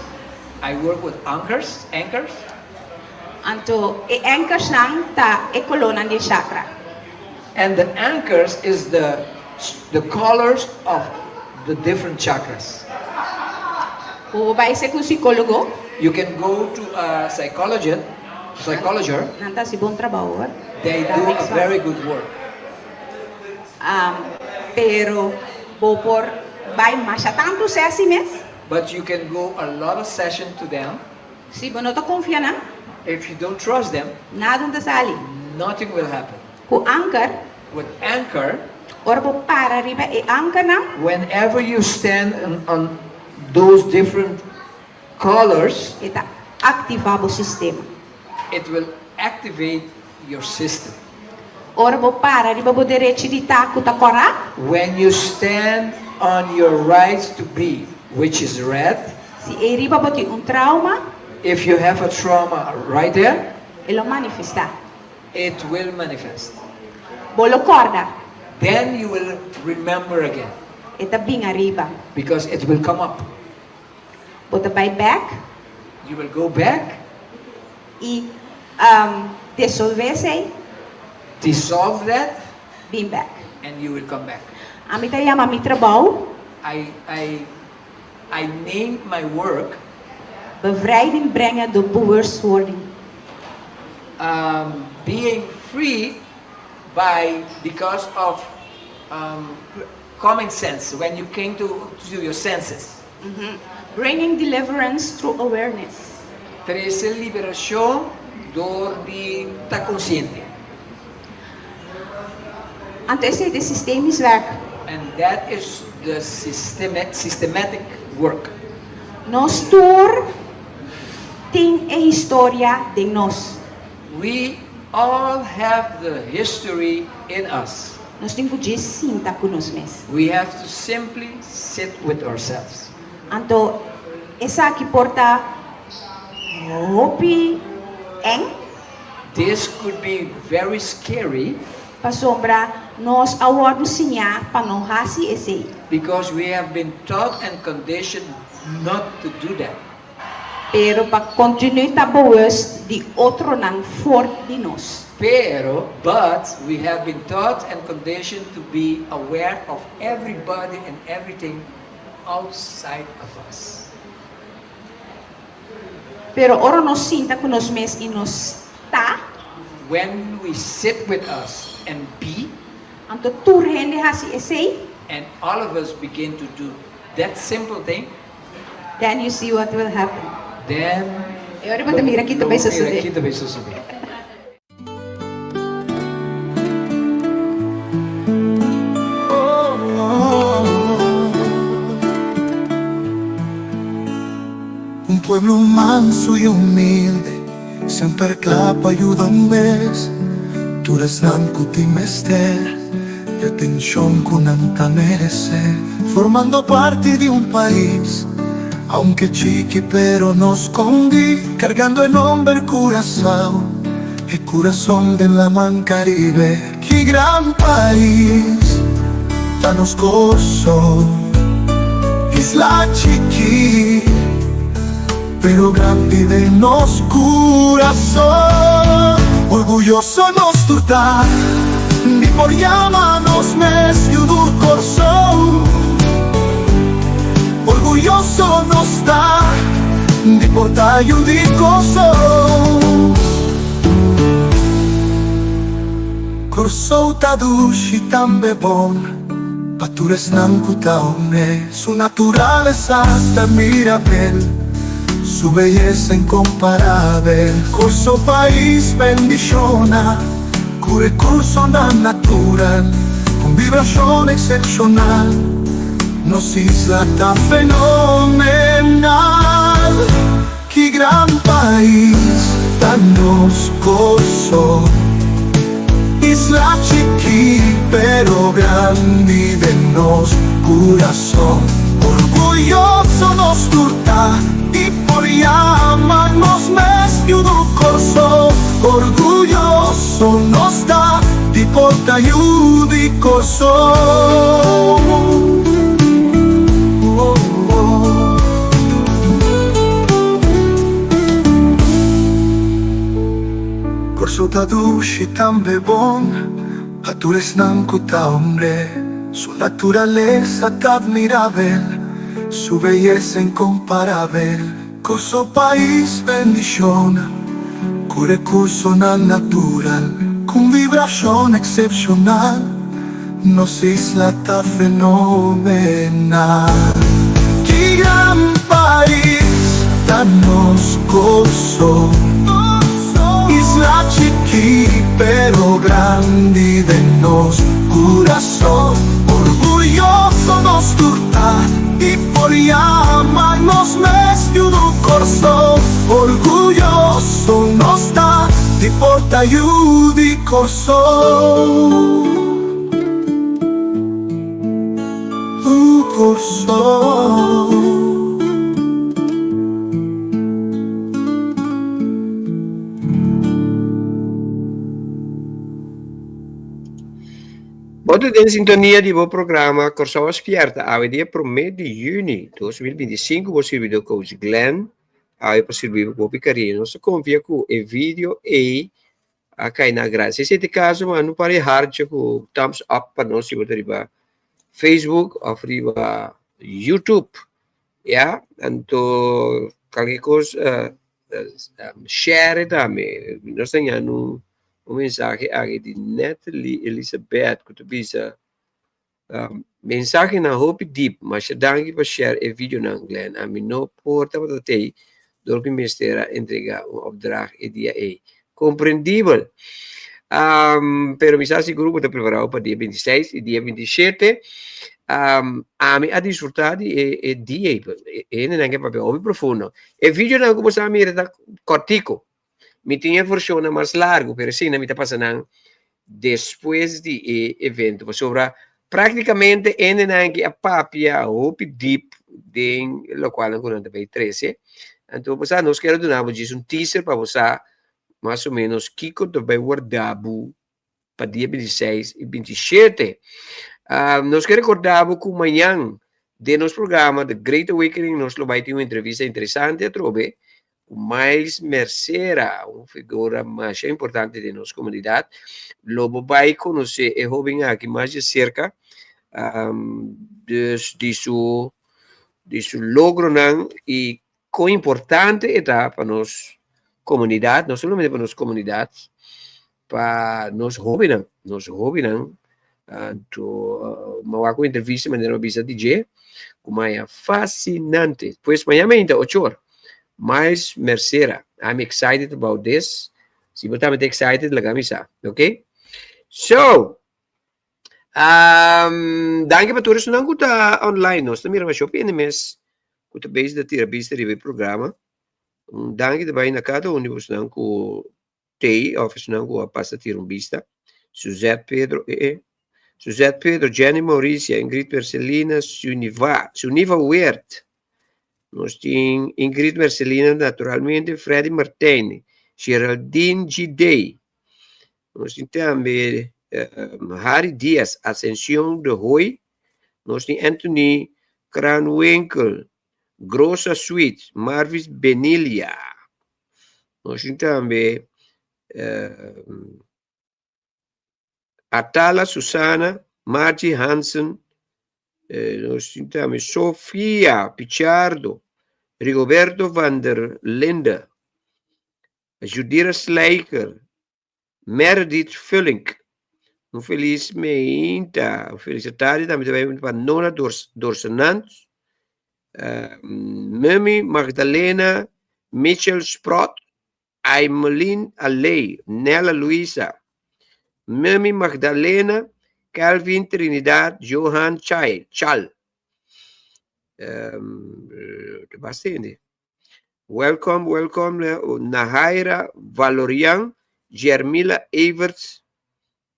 I work with anchors, anchors. Anto e ankersnan ta e kolónan di chakra. And the anchors is the colors of the different chakras. Bo por bai serka un sikólogo. You can go to a psychologist, psychologer. Nan ta hasi bon trabou, hoor. They do a very good work. Pero bo por bai masha tantu sesi mes. But you can go a lot of session to them. Si bo no ta konfia nan. If you don't trust them, Nada no ta sali. Nothing will happen. Ku anker. With anchor, Ora bo para riba e ankernan. Whenever you stand on those different colors, E ta aktivá bo sistema. It will activate your system. Ora bo para riba bo derechi di ta ku ta kòrá. When you stand on your rights to be, which is red, Si ei riba bo tin un trauma. If you have a trauma right there, E lo manifestá. It will manifest. Bo lo kòrda. Then you will remember again. E ta bin ariba. Because it will come up. Bo ta bai bèk. You will go back. I. Um, disolve esey. Dissolve that. Bin bek. And you will come back. Ami ta yama mi trabou. I, I, I name my work. Bevrijding brengen door bewustwording. Um, being free by, because of um, common sense, when you came to, to your senses. Bringing deliverance through awareness. Trese liberashon dor di ta konsiente. Anto esei ta e sistemisch werk. And that is the systematic work. Nos tur tin e historia den nos. We all have the history in us. Nos tin ku djis sinta ku nos mes. We have to simply sit with ourselves. Anto esaki por ta hopi eng. This could be very scary. Pasobra nos a wòrdu siñá pa no hasi esei. Because we have been taught and conditioned not to do that. Pero pa kontinuí ta bewust di otronan for di nos. Pero, but, we have been taught and conditioned to be aware of everybody and everything outside of us. Pero ora nos sinta ku nos mes i nos ta. When we sit with us and be. Anto tur hende hasi esei. And all of us begin to do that simple thing. Then you see what will happen. Then. E ora bo ta mira ki ta bay sosode. Lo mira ki ta bay sosode. Un pueblo manso y humilde, semper kla pa yuda un mes. Tur esnan ku tin mester e atenshon ku nan ta meresé. Formando parti di un pais, aunke chiki pero no skondí, kargando e nomber Curaçao, e kurason den laman Karibe. Ki gran pais ta nos Kòrsou, isla chiki pero grandi den nos kurason. Orguyoso nos tur ta di por yama nos mes yu di Kòrsou. Orguyoso nos ta di por ta yu di Kòrsou. Kòrsou ta dushi tambe bon pa tur esnan ku ta hon'é. Su naturalesa ta mirabel, su beyesa incomparabel. Kòrsou pais bendishona ku rekursonan natural, un vibrashon eksepshonal. Nos isla ta fenomenal. Ki gran pais ta nos Kòrsou. Isla chikí pero grandi den nos kurason. Orguyoso nos tur ta di por yama nos mes yu di Kòrsou. Orguyoso nos ta di por ta yu di Kòrsou. Kòrsou ta dushi tambe bon pa tur esnan ku ta hombre. Su naturalesa ta admirabel, su beyesa inkomparabel. Kòrsou pais bendishona ku rekursonan natural, ku un vibrashon eksepshonal. Nos isla ta fenomenal. Ki gran pais ta nos Kòrsou. Isla chikí pero grandi den nos kurason. Orguyoso nos tur ta di por yama nos mes yu di Kòrsou. Orguyoso nos ta di por ta yu di Kòrsou. Kòrsou. Bo ta den sintonia di bo programa Kòrsou a Spièrta awe dia promé di yüni 2025 bo sirbidó Coach Glenn. awe pa sirbi bo ku hopi kariño. Nos ta konfia ku e video ei a kai na agrado. Si esei ta e kaso, manda un par di hartje ku thumbs up pa nos si bo ta riba Facebook òf riba YouTube. Ya, anto kalke kos share tambe. Nos ta ña un mensahe aki di Natalie Elizabeth ku ta bisa Mensahenan hopi deep, masha danki pa share e videonan Glenn, ami no por tabata tei dor ku mester a entrega un opdracht e dia ei. Komprendibel! Pero mi sa sigur ku bo ta preparado pa dia 26 i dia 27. Ami a disfruta di e dia ei, e hendenan ke papia hopi profundo. E videonan ku bo sa mira ta kòrtiku, Mi tin e vershonnan mas largu, pero eseinan mi ta pasa nan despues di e evento, pasobra práktikamente hendenan aki a papia hopi dip den lokualnan ku nan ta bai trese. Anto bo sa, nos kier a duna bo djis un teaser pa bo sa mas o ménos kiko ta bai warda bo pa dia 26 i 27. Nos ke rekorda bo ku mañan den nos programa The Great Awakening nos lo bai tin un entrevista interesante atrobe ku Miles Mercera, un figura masha importante den nos komunidat. Lo bo bai konosé e hóben aki mas di serka, dus di su di su logronan i Kon importante e ta pa nos komunidat, no solamente pa nos komunidat, pa nos hóbennan, nos hóbennan anto mi a wak un entrevista manera mi a bisa di dje ku maya fasinante. Pues mañana mainta ocho or, Miles Mercera, I'm excited about this, si bo tambe ta excited laga mi sa, ok? So, um, danki pa tur esunnan ku ta online, nos ta mira masha hopi hende mes ku ta bezig ta tira bista riba e programa. Un danki ta bai na kada un di bosnan ku tei òf esnan ku a pasa tira un bista. Suzette Pedro, eh eh. Suzette Pedro, Jenny Mauricia, Ingrid Mercelina, Suniva, Suniva Weert. Nos tin Ingrid Mercelina naturalmente, Freddy Martijn, Geraldine G. Day. Nos tin tambe Harry Diaz, Ascension de Hoy. Nos tin Anthony Kranwinkel, Grosa Sweet, Marvis Benilia. Nos tin tambe Atala Susana, Margie Hansen, nos tin tambe Sofia Pichardo, Rigoberto van der Linde, Judira Slijker, Meredith Vullink. Un felis meinta, un felis tardi tambe ta bai pa Nona Dorsenant, Mummy Magdalena, Mitchell Sprott, Aimelin Aley, Nella Luisa, Mummy Magdalena, Calvin Trinidad, Johan Chai, Chal. Basta hende. Welcome, welcome Nahaira Valorian, Jermila Everts,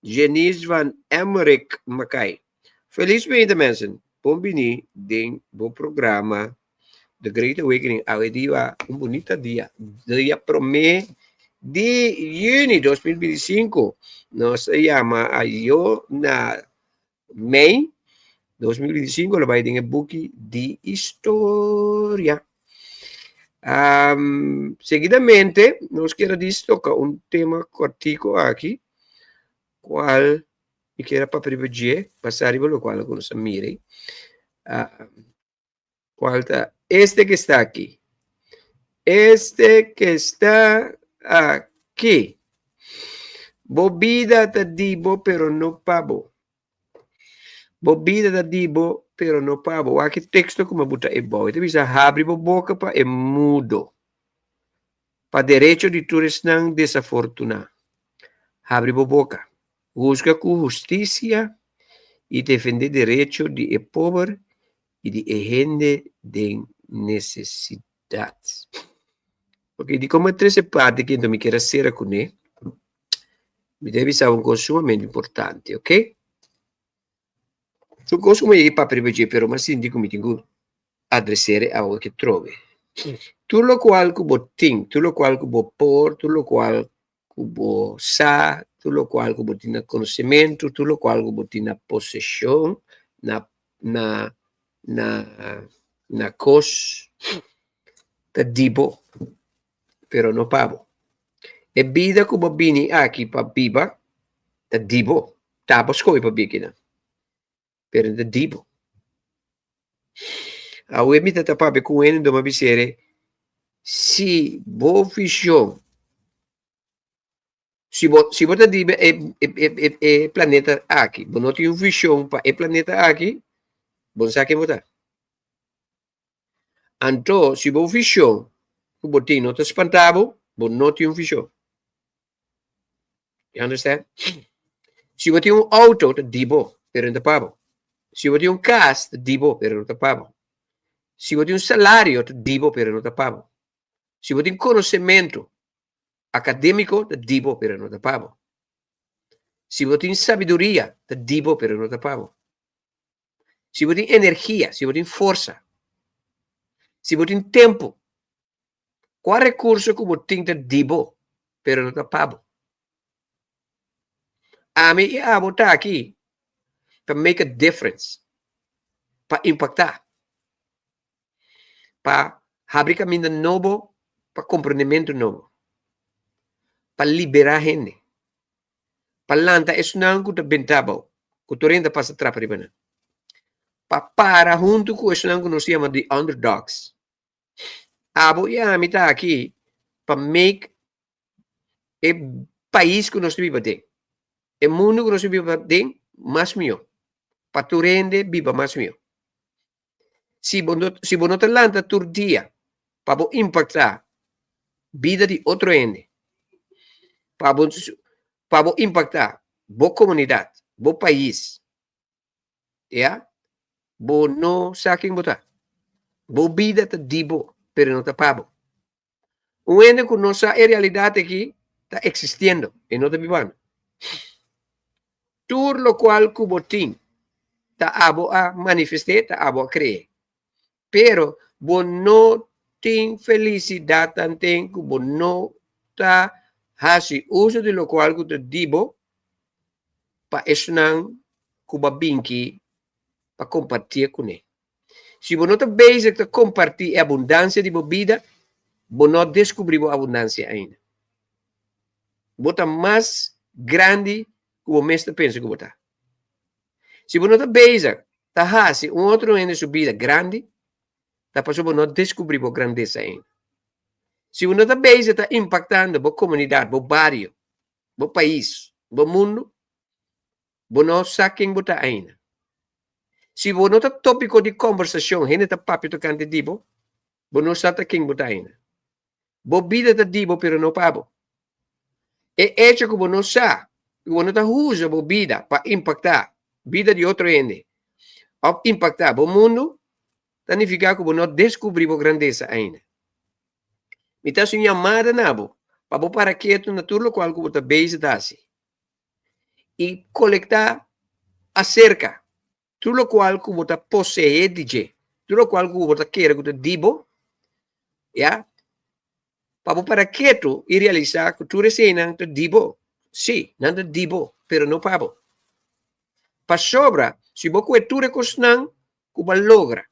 Jenice van Emmerik Mackay. Feliz beinta mensen. Bon bini den bo programa The Great Awakening. Awe dia un bunita dia. Dia prome di juni 2025. Nos a yama ayo na Mei 2025 lo bai den e buki di historia. Um, seguidamente, nos kier a toca un tema cortico aki, cual mi kier a papia riba dje, basa riba locual cu nos a mira. Uh, cual ta este que está aquí. Este que está aquí. Bo bida ta di bo, pero no pa bo. Bo bida ta di bo, pero no pa bo. Wak e teksto ku mi a buta ebou. E ta bisa, Habri bo boka pa e mudo, pa derecho di tur esnan desafortuná. Habri bo boka. Husga ku hustisia i defendé derecho di e pober i di e hende den nesesidat. Ok, dikon mi a trese parti aki, enton mi kier a sera kuné. Mi debe bisa un kos sumamente importante, ok? Tur kos ku mi a yega papia riba dje, pero mi a sinti ku mi tin ku adres'é awe ke trobe. Tur lokual ku bo tin, tur lokual ku bo por, tur lokual ku bo sa, tur lokual ku bo tin na konosementu, tur lokual ku bo tin na poseshon, na na na na kos. ta di bo, pero no pa bo. E bida ku bo bini aki pa biba ta di bo, ta bo skohe pa biba akinan, pero ta di bo. Awe mi ta ta papia ku hende dor mi a bis'e, si bo vision Si bo, si bo ta riba e, e, e, e, e planeta aki, bo no tin un vision pa e planeta aki, bo no sa ken bo ta. Anto, si bo vision ku bo tin no ta spanta bo, bo no tin un vision. You understand? Si bo tin un auto, ta di bo, pero no ta pa bo. Si bo tin un kas, ta di bo, pero no ta pa bo. Si bo tin un salario, ta di bo, pero no ta pa bo. Si bo tin konosementu, Akadémiko ta di bo pero no ta pa bo. Si bo tin sabiduria ta di bo pero no ta pa bo. Si bo tin energia, si bo tin forsa, si bo tin tempu, kua rekurso ku bo tin ta di bo pero no ta pa bo. Ami i abo ta aki pa make a difference, pa impaktá. pa habri kaminda nobo pa komprendementu nobo, pa liberá hende, pa lanta esnan ku ta bentá abou, ku tur hende ta pasa trapa riba nan, pa para huntu ku esnan ku nos yama the underdogs. Abo i ami ta aki pa make e pais ku nos ta biba den, e mundu ku nos ta biba den mas mihó, pa tur hende biba mas mihó. Si bo no, si bo no ta lanta tur dia pa bo impaktá bida di otro hende, pa bo, pa bo impaktá bo komunidat, bo pais, ya, bo no sa ken bo ta. Bo bida ta di bo, pero no ta pa bo. Un hende ku no sa e realidat aki ta eksistiendo, e no ta bibando. Tur lokual ku bo tin ta abo a manifest'é, ta abo a kre'é. Pero bo no tin felisidat tanten ku bo no ta hasi uso di lokual ku ta di bo pa esnan ku bo a binki pa kompartié kuné. Si bo no ta bezig ta kompartí e abundansia di bo bida, bo no a deskubrí bo abundansia ainda. Bo ta mas grandi ku bo mes ta pensa ku bo ta. Si bo no ta bezig ta hasi un otro hende su bida grandi, ta pasobra bo no a deskubrí bo grandesa ainda. Si bo no ta bezig ta impaktando bo komunidat, bo bario, bo pais, bo mundu, Bo no sa ken bo ta ainda. Si bo no ta tópiko di kòmbersashon, hende ta papia tokante di bo, bo no sa ta ken bo ta ainda. Bo bida ta di bo pero no pa bo. E echo ku bo no sa ku bo no ta usa bo bida pa impaktá bida di otro hende òf impaktá bo mundu, ta nifiká ku bo no deskubrí bo grandesa ainda. Mi ta hasi un yamada na bo pa bo para ketu na tur lokual ku bo ta bezig ta hasi. i kolektá aserka tur lokual ku bo ta poseé di dje, tur lokual ku bo ta kere ku ta di bo, ya, pa bo para ketu i realisá ku tur eseinan ta di bo. Sí, nan ta di bo, pero no pa bo. Pasobra si bo kue tur e kosnan ku bo a logra,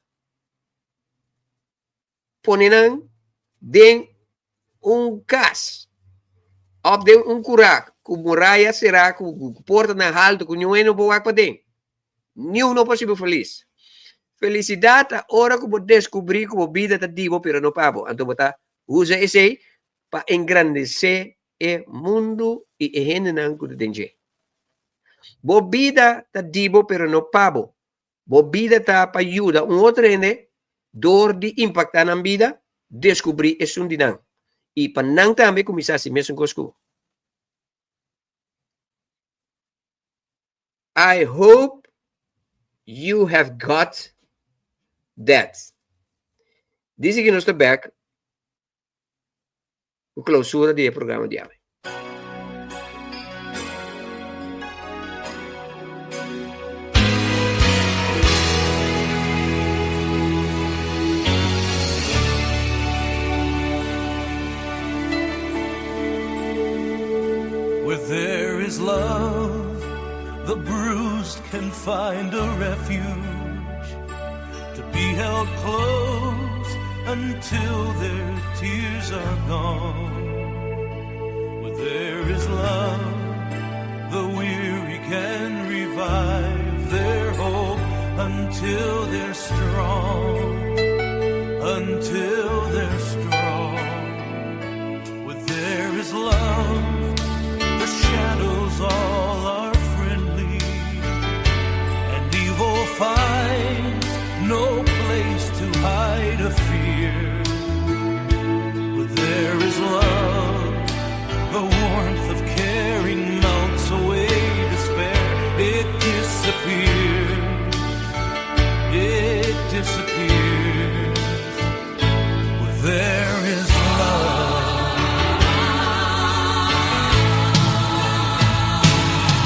pone nan den un kas òf den un kurá ku muraya será ku portanan haltu ku niun hende no por wak paden. Niun no por hasi bo felis. Felisidat ta ora ku bo deskubrí ku bo bida ta di bo pero no pa bo. Anto bo ta usa esei pa engrandesé e mundu i e hendenan ku ta den dje. Bo bida ta di bo pero no pa bo. Bo bida ta pa yuda un otro hende dor di impaktá nan bida, deskubrí esun di nan i pa nan tambe kuminsá hasi mesun kos ku bo. I hope you have got that. Disi ki nos ta bek ku klousura di e programa di awe. Where there is love, the bruised can find a refuge to be held close. until their tears are gone. Where there is love, the weary can revive their hope until they're strong. Until they're strong. Where there is love, the shadows all are friendly, and evil finds no place to hide a fear. Where there is love, the warmth of caring melts away despair. It disappears. It disappears. Where there is love.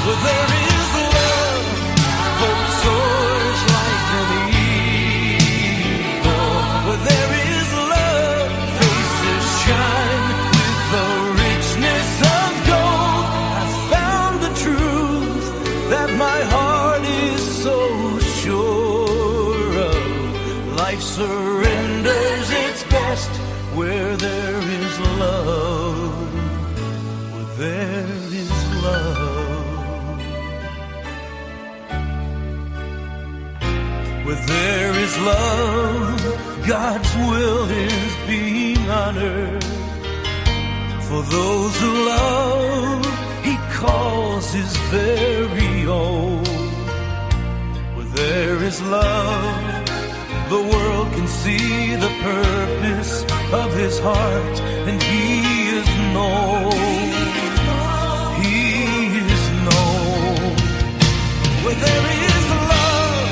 Where there is love, hope soars like an eagle. Where there is love, faces shine with the richness of gold. I found the truth that my heart is so sure of. Life surrenders its best where there is love. Where there is love. Where there is love, God's will is being honored. For those who love, He calls His very own. Where there is love, the world can see the purpose of His heart, and He is known. He is known. Where there is love,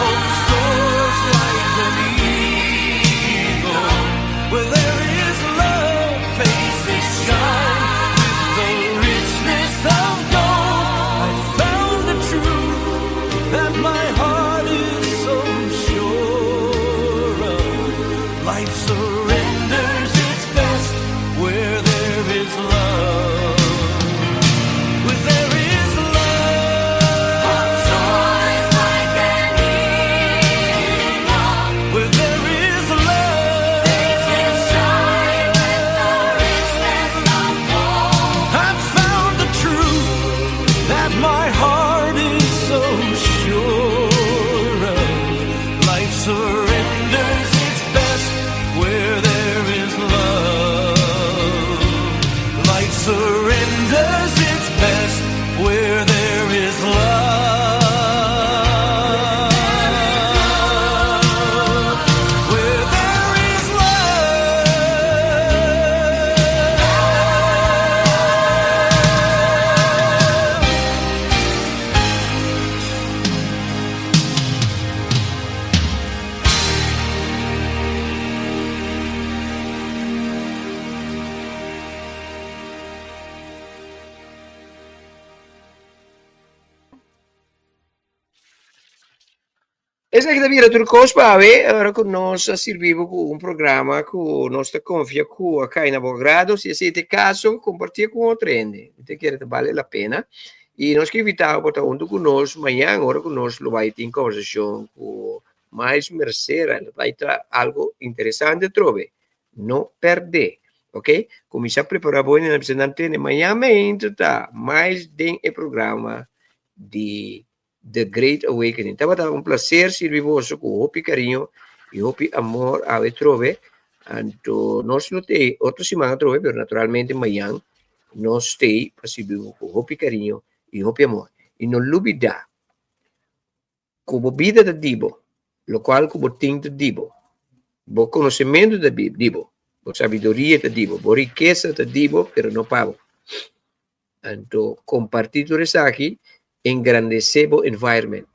hope soars like an eagle. Where there is love, faces shine with the richness of gold. I found the truth that my heart is so sure of. Life surrenders its best where there is love. Where there is love, hope soars like an eagle. Where there is love, faces shine with the richness of gold. I've found the truth that my heart is so sure of. Life surrenders its best where there is love. Life surrenders its best where there is love. Where there is love. Esaki ta bira tur kos pa awe, ora ku nos a sirbi bo ku un programa ku nos ta konfia ku a kai na bo agrado. Si esei ta e kaso, kompartié ku otro hende. Mi ta kere ta bale la pena. I nos ke invitá bo pa ta huntu ku nos mañan ora ku nos lo bai tin kòmbersashon ku Miles Mercera. Lo bai ta algu interesante atrobe. No pèrdè. Oke? Kuminsá prepará bo hende nan bisa nan tende mañan meintu ta Miles den e programa di The Great Awakening. Tabata un placer sirbi boso ku hopi cariño y hopi amor awe trobe. Anto nos lo te otro siman atrobe, pero naturalmente mañan nos te pa sirbi bo ku hopi cariño y hopi amor. Y no lubida ku bo bida ta di bo, locual ku bo tin ta di bo. Bo conocimento ta di bo, bo sabiduria ta di bo, bo rikesa ta di bo, pero no pa bo. Anto comparti tur esaki, engrandece bo environment.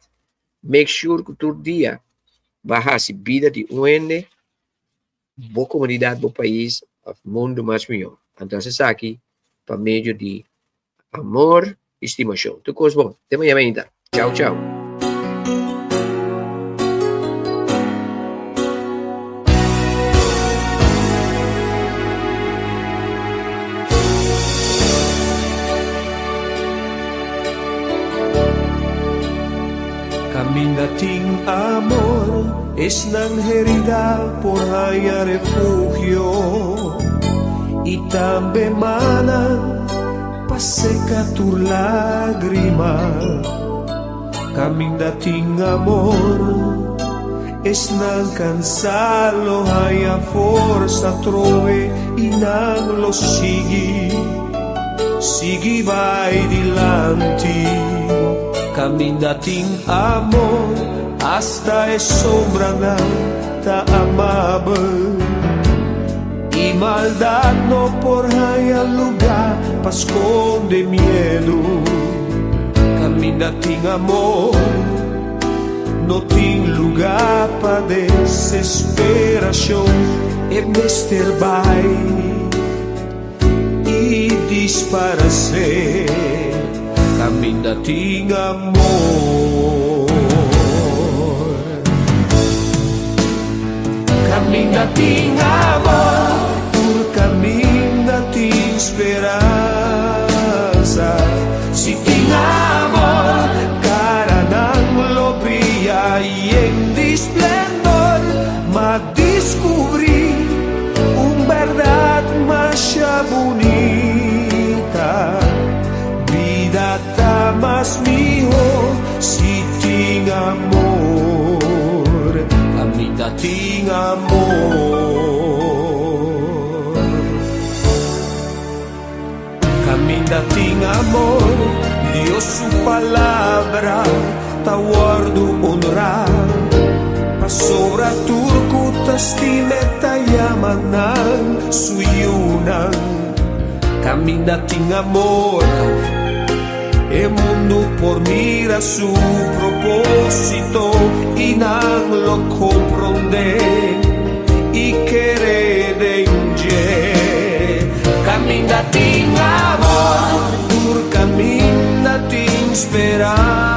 Make sure cu tur dia ba haci bida di un hende, bo comunidad, bo pais of mundo mas miho. Anto haci esaki pa medio di amor y stimacion. Tur cos bon. Te mañana mainta. Chao chao. Kaminda tin amor, esnan heridá por haña refugio i tambe mannan pa seka tur lágrima. Kaminda tin amor, esnan kansá lo haña forsa atrobe i nan lo sigui, sigui bai dilanti. Kaminda tin amor, asta e sombranan ta amabel. I maldat no por haña lugá pa skonde miedu. Kaminda tin amor, no tin lugá pa desesperashon. E mester bai i disparesé. Kaminda tin amor. Kaminda tin amor, tur kaminda tin speransa. Si tin amor, karanan lo bria yen di splendor. M'a diskubrí un bèrdat masha bunita, bida ta mas mihó si tin amor. Kaminda tin amor. Kaminda tin amor, Dios su palabra ta wòrdu honrá. Pasobra tur ku ta stim'é ta yama nan su yunan. Kaminda tin amor, e mundu por mira su propósito i nan lo komprondé i kere den dje. Kaminda tin amor, tur kaminda tin speransa.